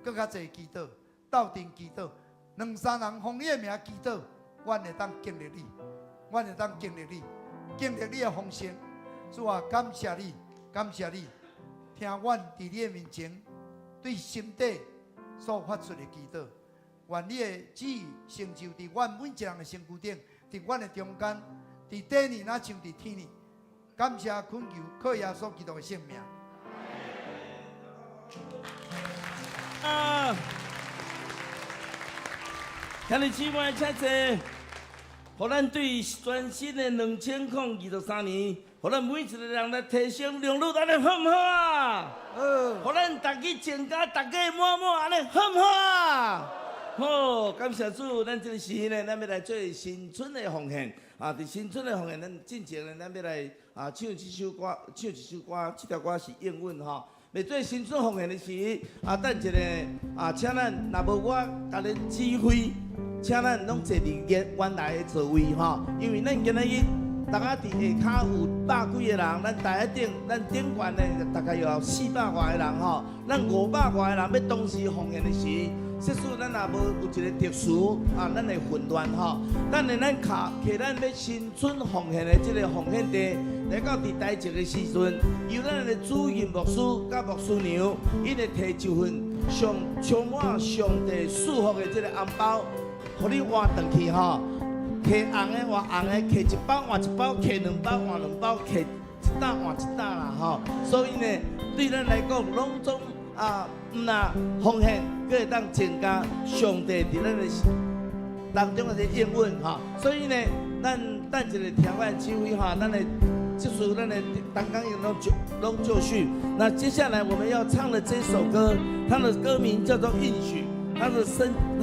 閣較濟祈禱，鬥陣祈禱，兩三人奉你的名祈禱，阮會當經歷你，阮會當經歷你，經歷你的豐盛。主啊，感謝你，感謝你，聽阮佇你的面前對心底所發出的祈禱，願你的旨意成就佇阮每一人的身軀頂，佇阮的中間，佇地呢，若像佇天呢。感謝懇求，靠耶穌基督的聖名。啊！兄弟姊妹，請坐。予咱對全新的2023年，予咱每一個人來提升良率，按呢好毋好啊？好。予咱逐日增加，逐個滿滿，按呢好毋好啊？好，感謝主，咱這個時呢，咱欲來做新春的奉獻。啊，佇新春的奉獻，咱進前呢，咱欲來唱這首歌，唱一首歌，這條歌是英文吼。欲做新春奉獻的時，等一下請咱若無我共恁指揮，請咱攏坐佇原來的座位吼，因為咱今仔日大家佇下跤有百幾个人，咱台仔頂，咱頂懸的大概有400外个人吼，咱500外个人欲同時奉獻的時，即使咱若無有一个特殊啊，咱會混亂吼。等下咱卡摕咱欲新春奉獻的這个奉獻袋，來到佇台前的時陣，由咱的主任牧師佮牧師娘，𪜶會提一份上充滿上帝祝福的這个紅包，予你換轉去吼。摕紅的換紅的，摕一包換一包，摕兩包換兩包，摕一擔換一擔啦吼。所以呢，對咱來講，攏總啊，毋若奉獻，閣會當增加上帝佇咱的當中的這個應允吼。所以呢，咱等一下聽完指揮哈，咱的這次咱的同工已經攏就緒。那接下來我們要唱的這首歌，它的歌名叫做《應許》。他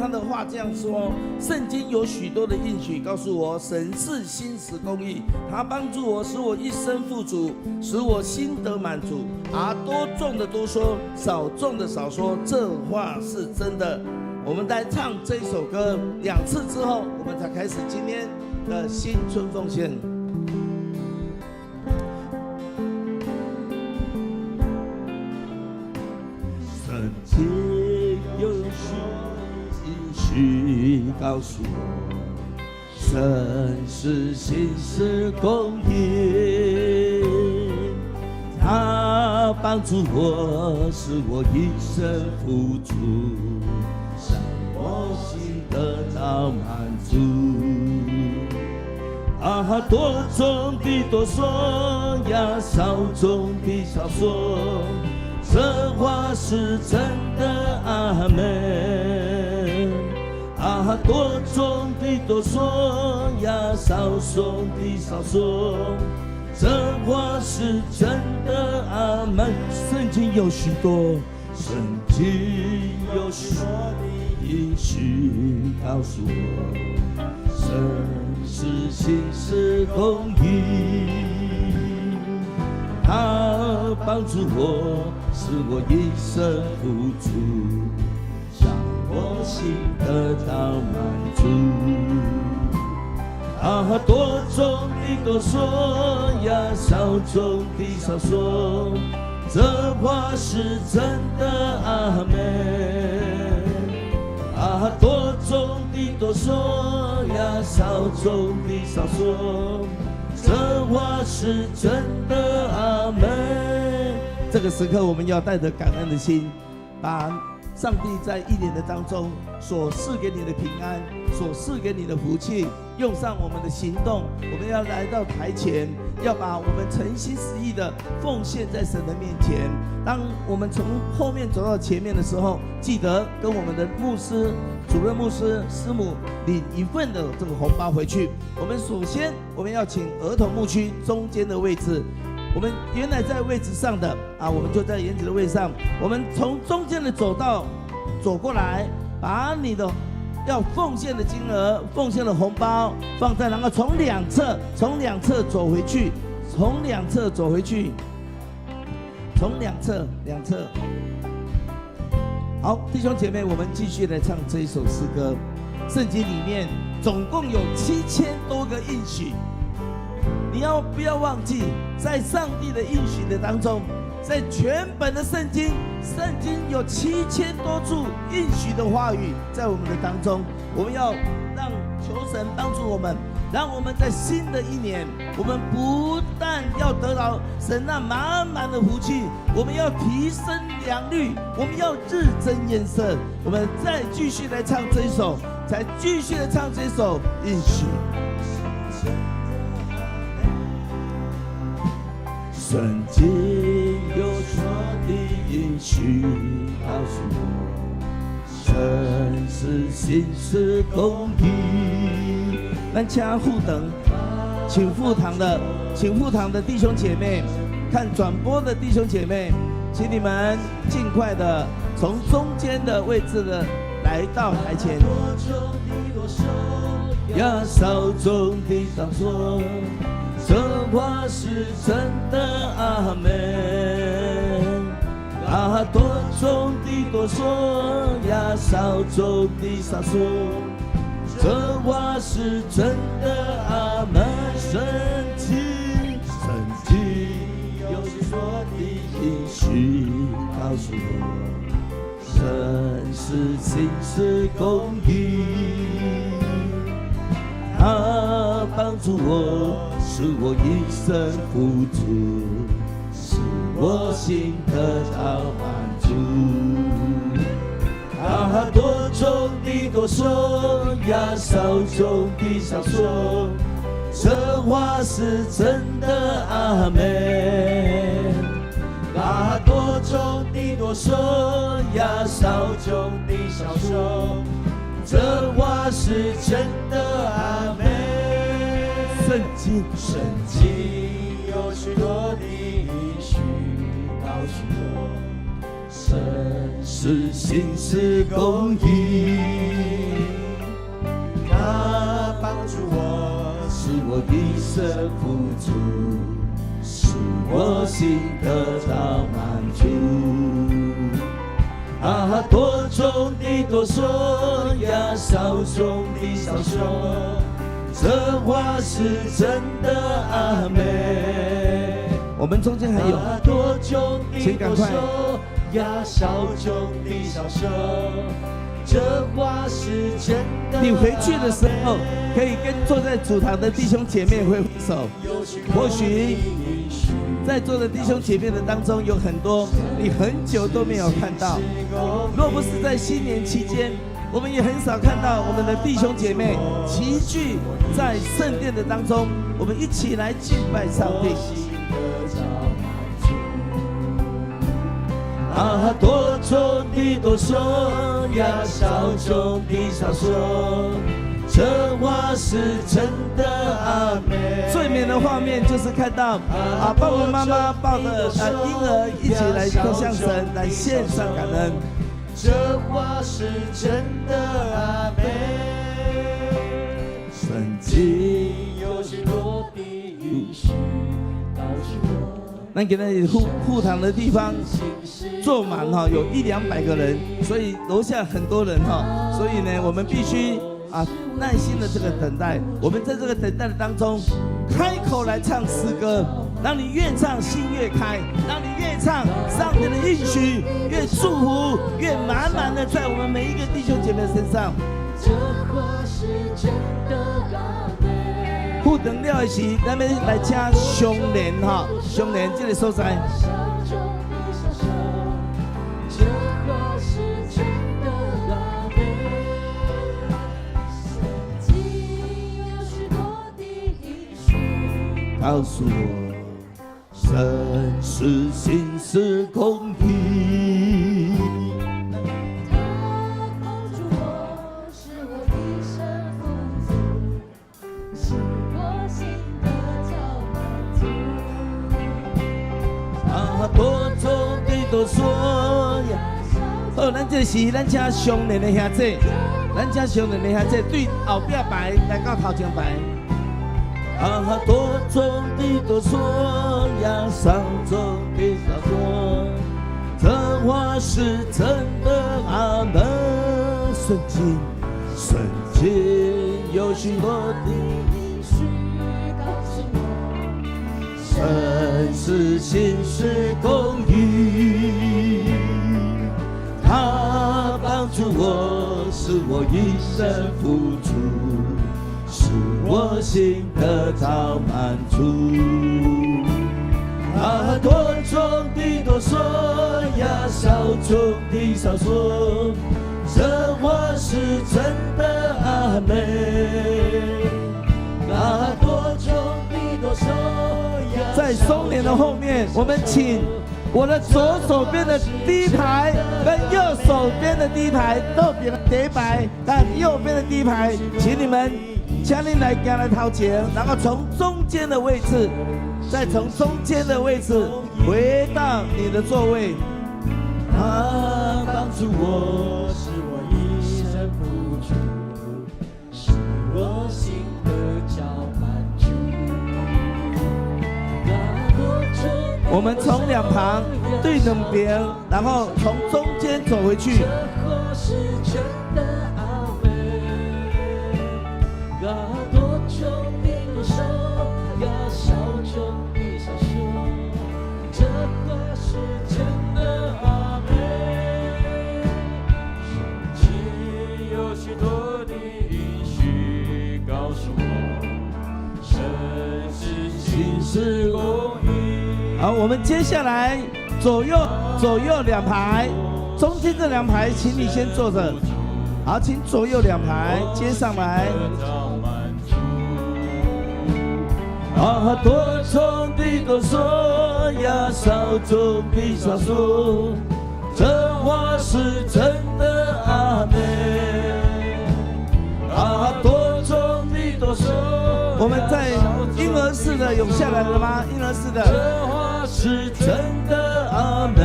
的話這樣說：聖經有許多的應許，告訴我神是信實公義，他幫助我，使我一生富足，使我心得滿足。而多種的多收，少種的少收，這話是真的。我們來唱這首歌兩次之後，我們才開始今天的新春奉獻。聖經有許應許告訴我，神是信實公義，他幫助我，使我一生富足，讓我心得到滿足。啊，多種的多收呀，少種的少收，這話是真的，阿們。啊，多種的多收呀，少種的少收，這話是真的，阿們。聖經有許多，聖經有許多的應許告訴我，神是信實公義，他幫助我，使我一生富足，讓我心得到滿足。啊，多種的多收呀，少種的少收，這話是真的，阿們。啊，多種的多收呀，少種的少收，這話是真的，阿們。這個時刻，我們要帶着感恩的心，把上帝在一年的當中所賜給你的平安，所賜給你的福氣，用上我們的行動，我們要來到台前，要把我們誠心實意的奉獻在神的面前。當我們從後面走到前面的時候，記得跟我們的牧師、主任牧師、師母領一份的這個紅包回去。我們首先，我們要請兒童牧區中間的位置。我們原來在位置上的啊，我們就在原子的位置上。我們從中間的走道走過來，把你的要奉獻的金額、奉獻的紅包放在，然後從兩側走回去，從兩側走回去，從兩側兩側。好，弟兄姐妹，我們繼續來唱這一首詩歌。聖經裡面總共有7000多個應許。你要不要忘記，在上帝的應許的當中，在全本的聖經，聖經有7000多處應許的話語在我們的當中。我們要讓求神幫助我們，讓我們在新的一年，我們不但要得到神那滿滿的福氣，我們要提升良率，我們要日增顏色。我們再繼續來唱這一首，再繼續來唱這一首應許。聖經有說的應許告訴我，神是信實公義。咱請副堂，請副堂的，請副堂的弟兄姐妹，看轉播的弟兄姐妹，請你們盡快的從中間的位置的來到台前。呀，少種的少收。這話是真的，阿們。啊，多種的多收呀，少種的少收，這話是真的，阿們。聖經，聖經有說的應許告訴我，神神是信實公義，他幫助我，使我一生富足，使我心得著滿足。啊，多種的多說呀，少種的少說，這話是真的，阿們。啊，多種的多說呀，少種的少說，這話是真的，阿們。聖經，聖經有許多的應許告訴我，神是信實公義，他幫助我，使我一生富足，使我心得著滿足。啊，多種的多說呀，少種的少說，這話是真的，阿們。我們中間還有，多種請趕快。呀，少種的少說，這話是真的。你回去的時候，可以跟坐在主堂的弟兄姐妹揮揮手。或許在座的弟兄姐妹的當中，有很多你很久都沒有看到。若不是在新年期間，我們也很少看到我們的弟兄姐妹齊聚在聖殿的當中，我們一起來敬拜上帝。啊，多種的多說呀，少種的少說，這話是真的，阿們。最美的畫面就是看到啊，爸爸媽媽抱着嬰兒一起來向神來獻上感恩。這話是真的，阿們。聖經有許多的應許告訴我。咱今仔日副副堂的地方坐滿哈，有一兩百個人，所以樓下很多人哈，所以呢，我們必須啊耐心的這個等待。我們在這個等待的當中，開口來唱詩歌，讓你越唱心越開，讓你越唱上帝的應許越祝福越滿滿的在我們每一個弟兄姐妹身上。這話是真的，阿們。副堂了的時，咱欲來請相連哈，相連這個所在。少種的少說，這話是真的，阿們。聖經有許多的應許告訴我，神是信實公義，他幫助我，使我一生富足，使我心得著滿足。啊，多種的多說呀。好，咱這是咱請相連的兄弟，咱請相連的兄弟對後壁排來到頭前排。啊，多種的多說呀，少種的少說，這話是真的，阿們。聖經，聖經有許多的應許告訴我，神是信實公義，他幫助我，使我一生富足，使我心得著滿足。啊，多種的多說呀，少種的少說，這話是真的，阿們。啊，多種的多說呀。在松年的後面，我們請我的左手邊的第一排跟右手邊的第一排，右邊的第一排，但右邊的第一排，請你們請你來行來頭前，然後從中間的位置，再從中間的位置回到你的座位。他幫助我，使我一生富足，使我心得著滿足。我們從兩旁對兩邊，然後從中間走回去。這話是真的，阿們。啊，多種的多說呀，少種的少說，這話是真的，阿們。实公义。好，我们接下来左右左右两排，中间这两排，请你先坐着。好，请左右两排接上來。啊，多種的多收呀，少種的少收，這話是真的，阿們。啊，多種的多收。我們在嬰兒室的有下來了嗎？嬰兒室的。這話是真的，阿們。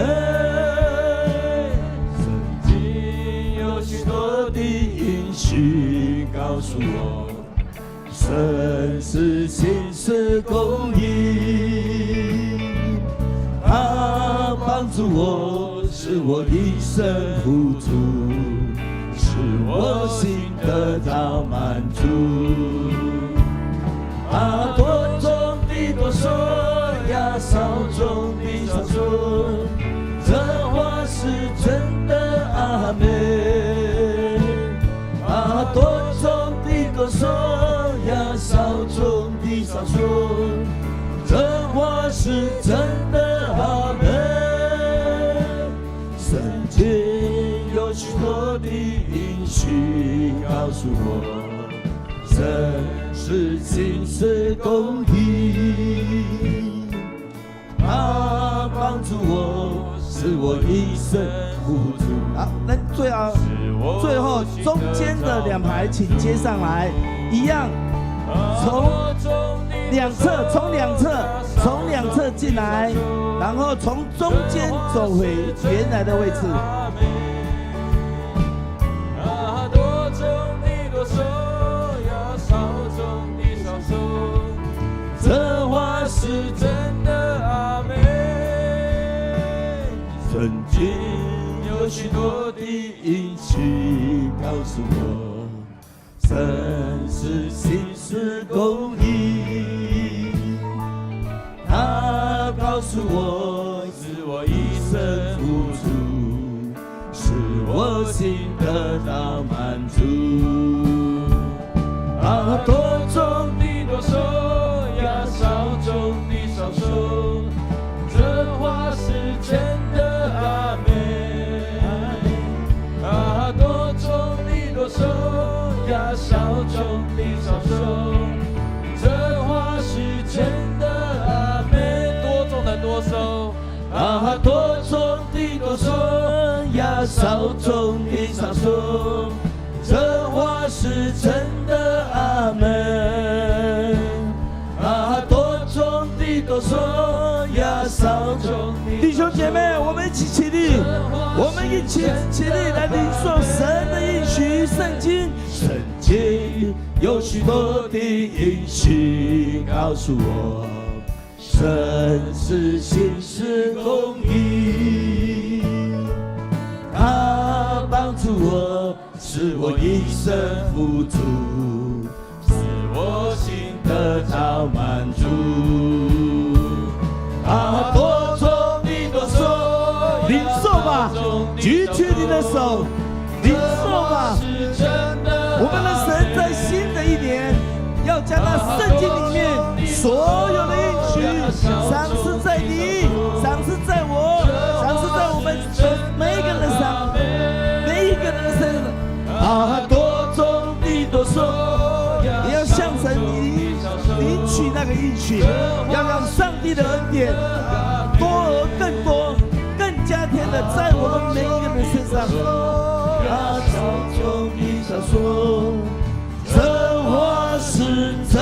聖經有許多的應許告訴我，神是信實公義，他幫助我，使我一生富足，使我心得到滿足。啊，多種的多收呀，少種的少收，這話是真的，阿們。啊，多種的多收呀，少種的少收，這話是真的，阿們。聖經有許多的應許告訴我，神是信實公義，他幫助我，使我一生富足。好，那最後最後中間的兩排請接上來，一樣從兩側從兩側從兩側進來，然後從中間走回原來的位置。啊，多種的多收呀，少種的少收，這話是真的，阿們。聖經有許多的應許告訴我，神是信實公義，他告訴我，使我一生富足，使我心得到滿足。啊，多種的多收呀，少種的少收，這話是真的，阿們。啊，多種的多收呀，少種的少收，這話是真的，阿們。多種的多收，啊，多種的多收呀，少種的少收，這話是真的，阿們。啊，多種的多收呀，少種的。弟兄姐妹，我們一起起立，我們一起起立來領受神的應許。聖經，聖經有許多的應許告訴我，神是信實公義，他幫助我，使我一生富足，使我心得到滿足。啊，多種的多收，領受吧，舉起你的手，領受吧。我們的神在新的一年要將那聖經裡面所有的應許賞賜在你，賞賜在我，賞賜在我們每一個人上，每一個人的身上。啊，多種的多收，你要向神領取那個應許，要讓上帝的恩典多而更多、更加添的在我們每一個人身上。啊，少種的少收，這話是真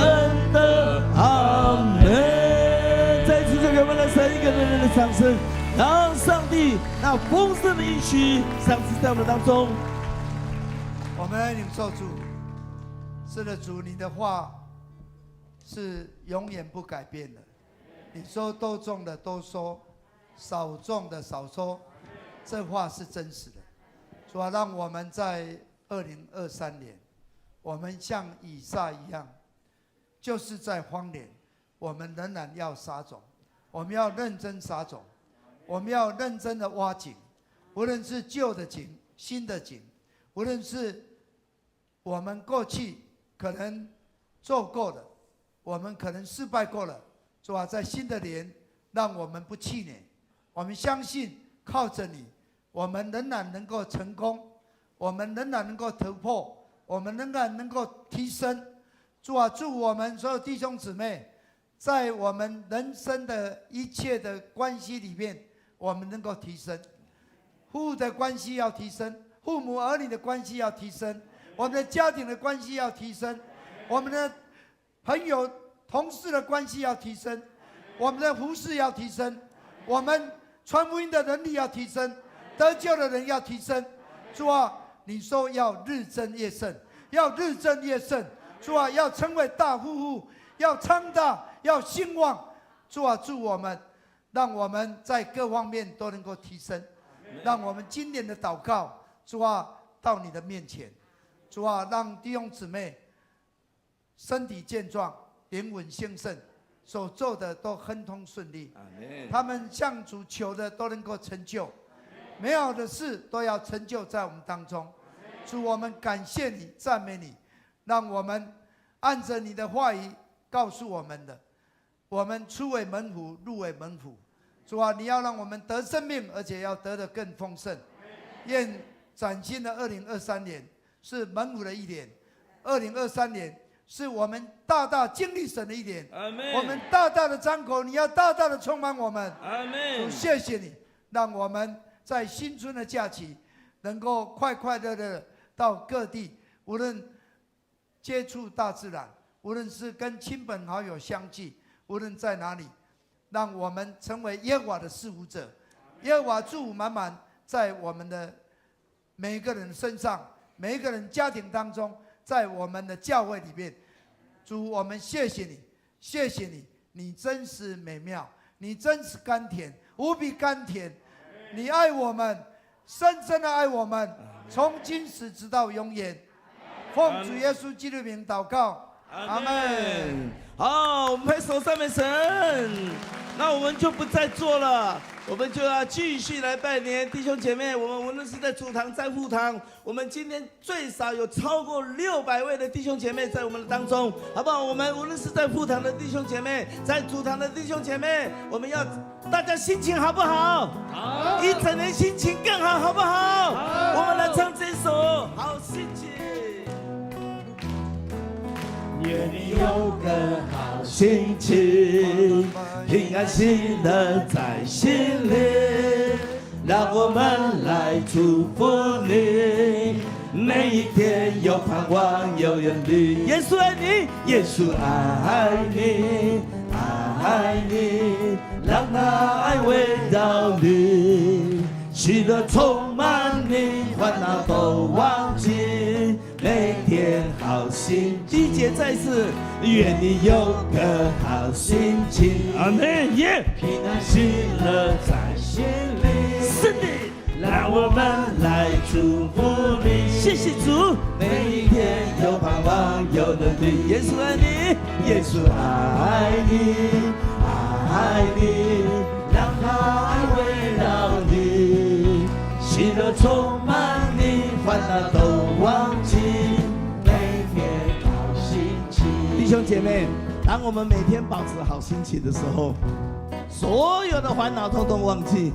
的，阿們。再次就給我們的神一個熱烈的掌聲，讓上帝那豐盛的應許賞賜在我們當中。我們來領受主，是的，主，你的話是永遠不改變的。你說多種的多收，少種的少收，這話是真實的。主啊，讓我們在2023年，我們像以撒一樣，就是在荒年，我們仍然要撒種，我們要認真撒種，我們要認真的挖井，無論是舊的井、新的井，無論是我們過去可能做過的，我們可能失敗過了，主啊，在新的年，让我们不气馁，我们相信靠着你，我们仍然能够成功，我们仍然能够突破，我们仍然能够提升。主啊，祝我们所有弟兄姊妹，在我们人生的一切的关系里面，我们能够提升。夫妇的关系要提升，父母儿女的关系要提升，我们的家庭的关系要提升，我们的朋友、同事的关系要提升，我们的服侍要提升，我们传福音的能力要提升，得救的人要提升。主啊，你说要日增月盛，要日增月盛。主啊，要成为大富户，要昌大，要兴旺。主啊，祝我们，让我们在各方面都能够提升，让我们今年的祷告，主啊，到你的面前。主啊，让弟兄姊妹身体健壮，灵魂兴盛，所做的都亨通顺利。他们向主求的都能够成就，美好的事都要成就在我们当中。主，我们感谢你，赞美你，让我们按着你的话语告诉我们的，我们出为门徒，入为门徒。主啊，你要让我们得生命，而且要得的更丰盛。愿崭新的二零二三年是门徒的一年，二零二三年是我们大大经历神的一年。我们大大的张口，你要大大的充满我们。阿门。主，谢谢你，让我们在新春的假期能够快快乐乐到各地，无论接触大自然，无论是跟亲朋好友相聚，无论在哪里，让我们成为耶和华的侍奉者，耶和华祝福满满在我们的每一个人身上，每一个人家庭当中，在我们的教会里面。主，我们谢谢你，谢谢你，你真是美妙，你真是甘甜，无比甘甜。你爱我们，深深的爱我们，从今时直到永远。奉主耶稣基督名祷告，阿门。好，我们拍手赞美神。那我们就不再坐了，我们就要继续来拜年，弟兄姐妹。我们无论是在主堂、在副堂，我们今天最少有超过600位的弟兄姐妹在我们的当中，好不好？我们无论是在副堂的弟兄姐妹，在主堂的弟兄姐妹，我们要大家心情好不好？好，一整年心情更好，好不好？好，我们来唱这首《好心情》。愿你有个好心情，平安喜乐在心里，让我们来祝福你，每一天有盼望，有愿力。耶稣爱你，耶稣爱你，爱你，让他爱围绕你，喜乐充满你，烦恼都忘记，每天好心情。第一节再次，愿你有个好心情，阿门耶，平安喜乐在心里。是的，让我们来祝福你。谢谢主，每一天有盼望，有能力。耶稣爱你，耶稣爱你，爱你，让他爱围绕你，喜乐充满你，烦恼都忘记，每天好心情。弟兄姐妹，当我们每天保持好心情的时候，所有的烦恼通通忘记。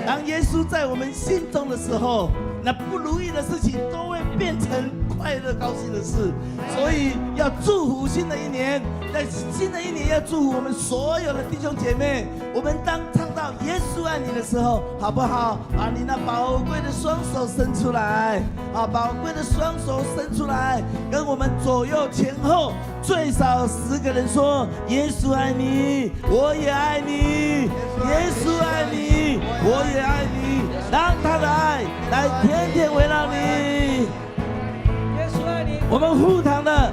当耶稣在我们心中的时候，那不如意的事情都会变成快乐高兴的事。所以要祝福新的一年，在新的一年要祝福我们所有的弟兄姐妹。我们当唱到耶稣爱你的时候，好不好？把你那宝贵的双手伸出来，啊，宝贵的双手伸出来，跟我们左右前后最少10个人说：耶稣爱你，我也爱你。耶稣爱你，我也爱你，让他的爱来天天围绕你。耶稣爱你。我们护堂的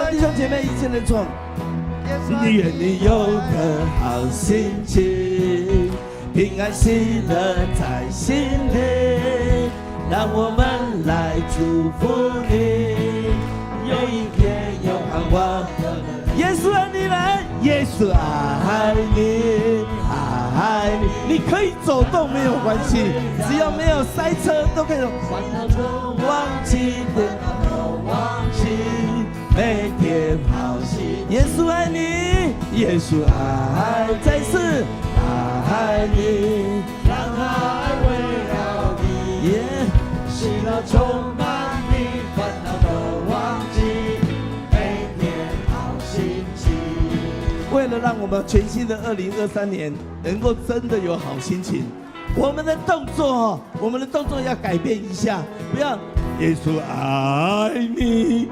弟兄姐妹一起来唱。愿你有个好心情，平安喜乐在心里，让我们来祝福你，有一天有盼望。耶稣爱你来，耶稣爱你，爱你，你可以走动没有关系，只要没有塞车都可以。忘记的都忘记，每天好心。耶穌愛你，耶穌愛，再次愛你，讓愛圍繞你，耶，喜樂充滿你，煩惱都忘記，每天好心情。為了讓我們全新的2023年能夠真的有好心情，我們的動作哦，我們的動作要改變一下，不要耶穌愛你，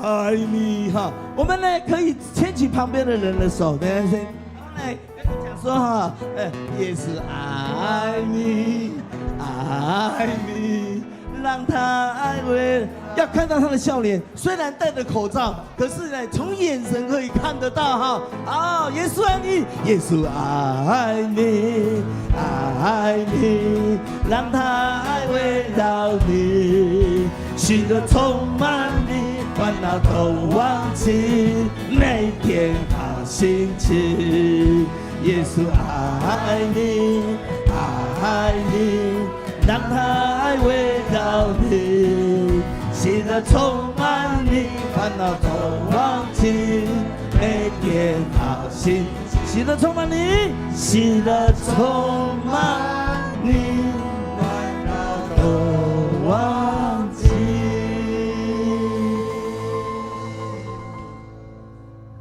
愛你哈。我們呢可以牽起旁邊的人的手，等下先，然後呢跟他講說哈，哎，耶穌愛你，愛你，讓他愛圍，要看到他的笑臉，雖然戴着口罩，可是呢，從眼神可以看得到哈。啊，耶穌愛你，耶穌愛你，愛你，讓他愛圍繞你，喜樂充滿你，煩惱都忘記，每天好心情。耶穌愛你，愛你，讓他愛圍繞你，喜樂充滿你，煩惱都忘記，每天好心情。喜樂充滿你，喜樂充滿你，煩惱都忘記。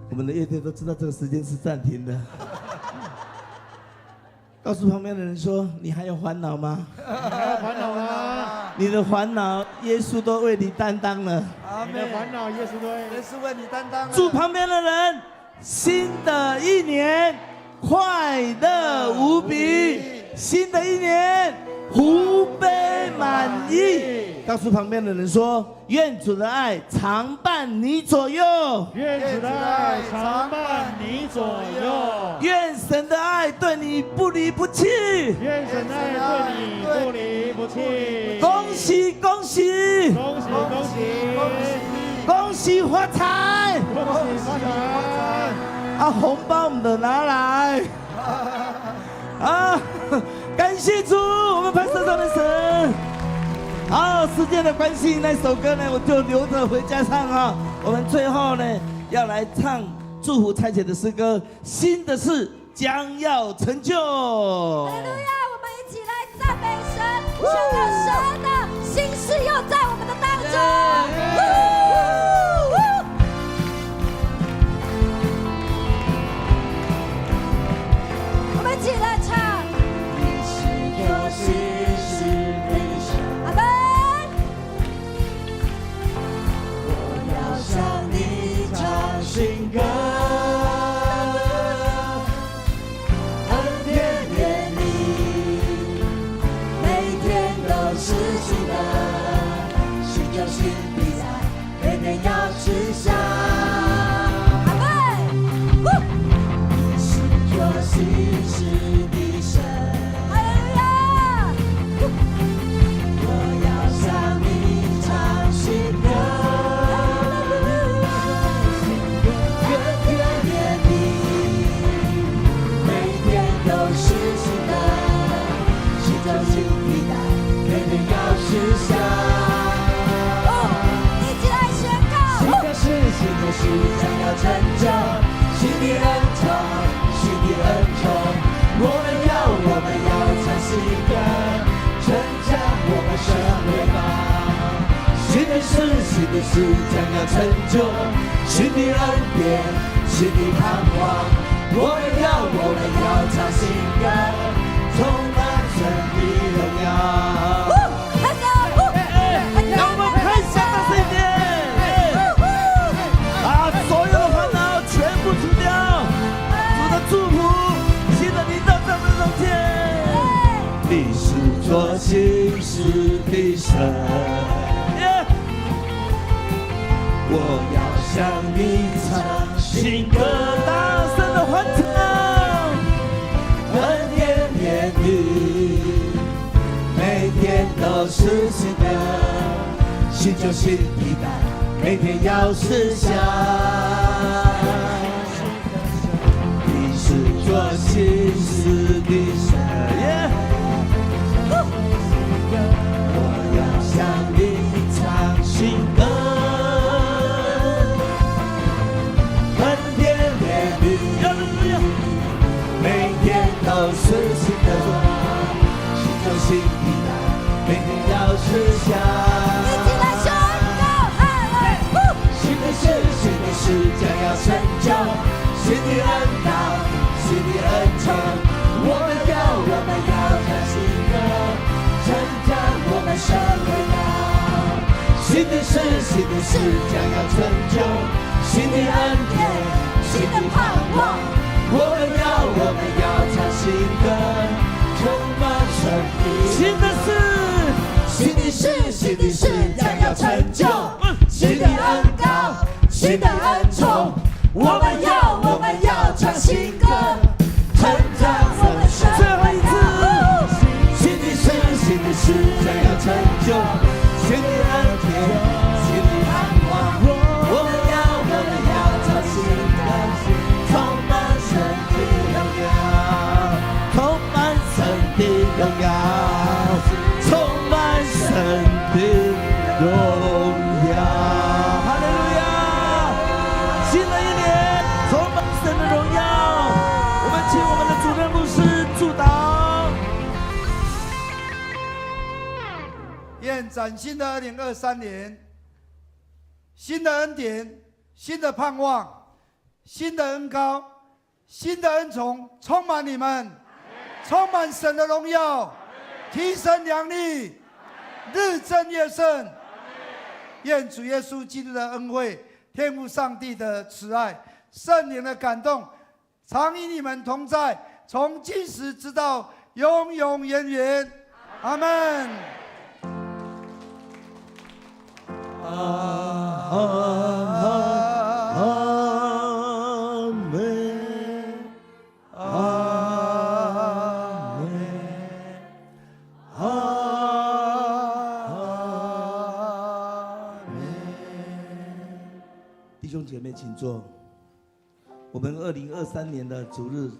我們的樂隊都知道這個時間是暫停的。告訴旁邊的人說：你還有煩惱嗎？還有煩惱嗎？你的煩惱，耶穌都為你擔當了。你的煩惱，耶穌都耶穌為你擔當了。祝旁邊的人，新的一年快樂無比，新的一年福杯滿溢。告訴旁邊的人說：願主的愛常伴你左右。願主的愛常伴你左右。願神的愛對你不離不棄。願神的愛對你不離不棄。恭喜恭喜！恭喜恭喜！恭喜發財！恭喜發財！啊，紅包毋著拿來。啊，感謝主，我們拍手讚美神。好，時間的關係，那首歌呢，我就留着回家唱啊。我們最後呢，要來唱祝福差遣的詩歌，新的事將要成就。哈利路亞！我們一起來讚美神，宣告神的新事要在我們的當中。我們一起來唱。你是做新事的神，阿門。我要向你唱新歌，恩典連你，每天都是新的，新酒新比賽，天天要吃香。阿門。你是做新事的神，哈利路亞。我要向你唱新歌，歌天连你，每天都是新的，新酒新皮带，天天要吃香。哦，一起來宣告。新的事，新的事將要成就，新的恩寵，新的恩寵，我們要唱新歌，稱讚我們神為王。新的事，新的事將要成就，新的恩典，新的盼望，我們要唱新歌，充滿神的榮耀。拍手。讓我們拍手大聲一點！把所有的煩惱全部除掉，主的祝福，新的領導在我們中間。你是做新事的神，我要向你唱新歌，大聲的歡唱，恩典連你，每天都是新的，新酒新皮帶，每天要吃香。你是做新事的神，我要向你唱新歌，新的事將要成就，新的恩典，新的盼望。我們要唱新歌，充滿神的新的事，新的事，新的事將要成就，新的恩膏，新的恩寵。我們要唱新歌，稱讚我們神。最後一次，新的事，新的事將要成就，新的恩典，新的盼望。我們要唱新歌，充滿神的榮耀，充滿神的榮耀，充滿神的榮耀。哈利路亞！新的一年，充滿神的榮耀。我們請我們的主任牧師祝禱。願嶄新的2023年，新的恩典、新的盼望、新的恩膏、新的恩寵，充滿你們，充滿神的榮耀，提升兩力，日增月盛。願主耶穌基督的恩惠、天父上帝的慈愛、聖靈的感動，常與你們同在，從今時直到永永遠遠。阿門。阿門，阿門，阿門。弟兄姐妹，請坐。我們2023年的主日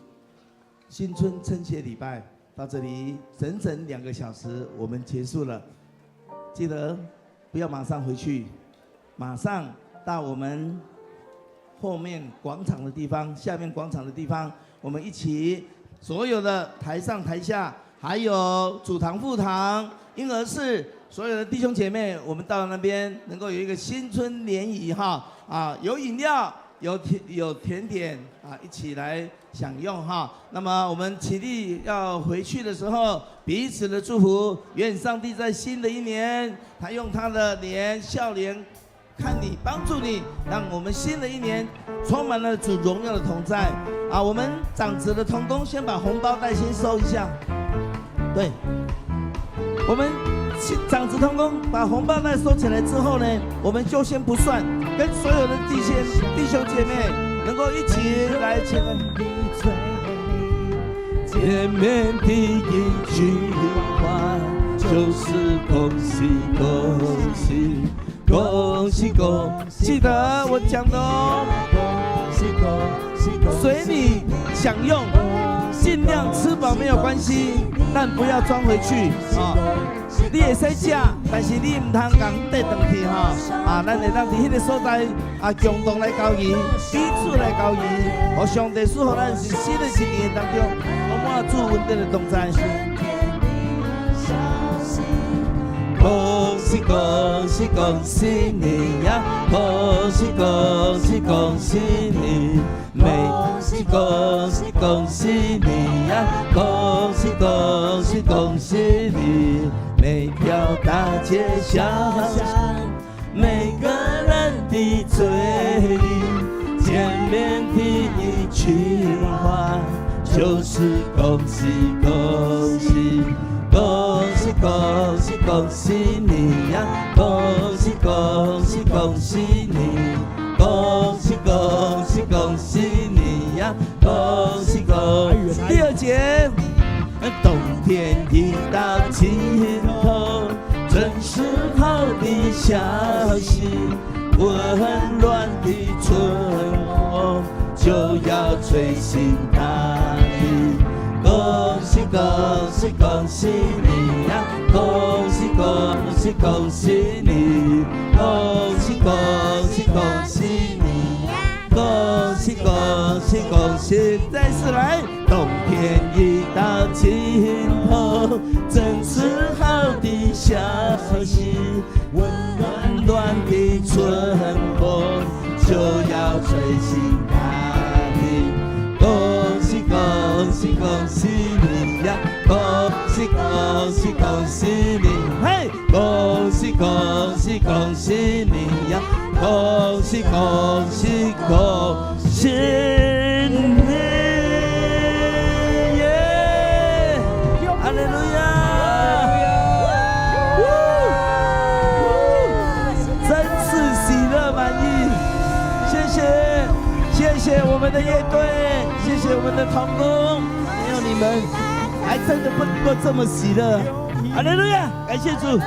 新春稱謝禮拜到這裡，整整2個小時，我們結束了。記得不要馬上回去，馬上到我們後面廣場的地方，下面廣場的地方，我們一起所有的台上台下，還有主堂副堂、嬰兒室，所有的弟兄姐妹，我們到那邊能夠有一個新春聯誼哈啊，有飲料，有甜點啊，一起來享用哈。那麼我們起立要回去的時候，彼此的祝福，願上帝在新的一年，他用他的臉笑臉看你，幫助你，讓我們新的一年充滿了主榮耀的同在啊！我們長執的同工先把紅包袋先收一下，對，我們長執同工把紅包袋收起來之後呢，我們就先不算，跟所有的弟兄姐妹能夠一起來前見面第一句話就是恭喜恭喜恭喜恭喜，記得我講的哦，隨你享用，盡量吃飽沒有關係，但不要裝回去啊。你會使食，但是你毋通共綴轉去吼。啊，咱會當佇彼个所在啊，共同來交誼，彼此來交誼，予上帝賜予咱是新的一年當中，充滿主恩典的同在。恭喜恭喜恭喜你呀！恭喜恭喜恭喜你！恭喜恭喜恭喜你呀！恭喜恭喜恭喜你！每條大街小巷，每個人的嘴裡，見面第一句話就是恭喜恭喜恭喜恭喜恭喜你呀！恭喜恭喜恭喜你！恭喜恭喜恭喜你呀！恭喜恭喜！第二節，冬天已到盡頭，真是好的消息，溫暖的春風就要吹醒大地。恭喜恭喜恭喜你呀！恭喜恭喜恭喜你！恭喜恭喜恭喜你！恭喜恭喜恭喜！再次來，冬天已到盡頭，真是好的消息，溫暖的春風就要吹醒大地。恭喜恭喜恭喜你呀！恭喜恭喜恭喜你！嘿，恭喜恭喜恭喜你！喜恭喜恭喜你！耶！哈利路亞！呜真是喜樂滿溢，謝謝謝謝我們的樂隊，謝謝我們的同工，沒有你們，還真的不能夠這麼喜樂。哈利路亞，感謝主。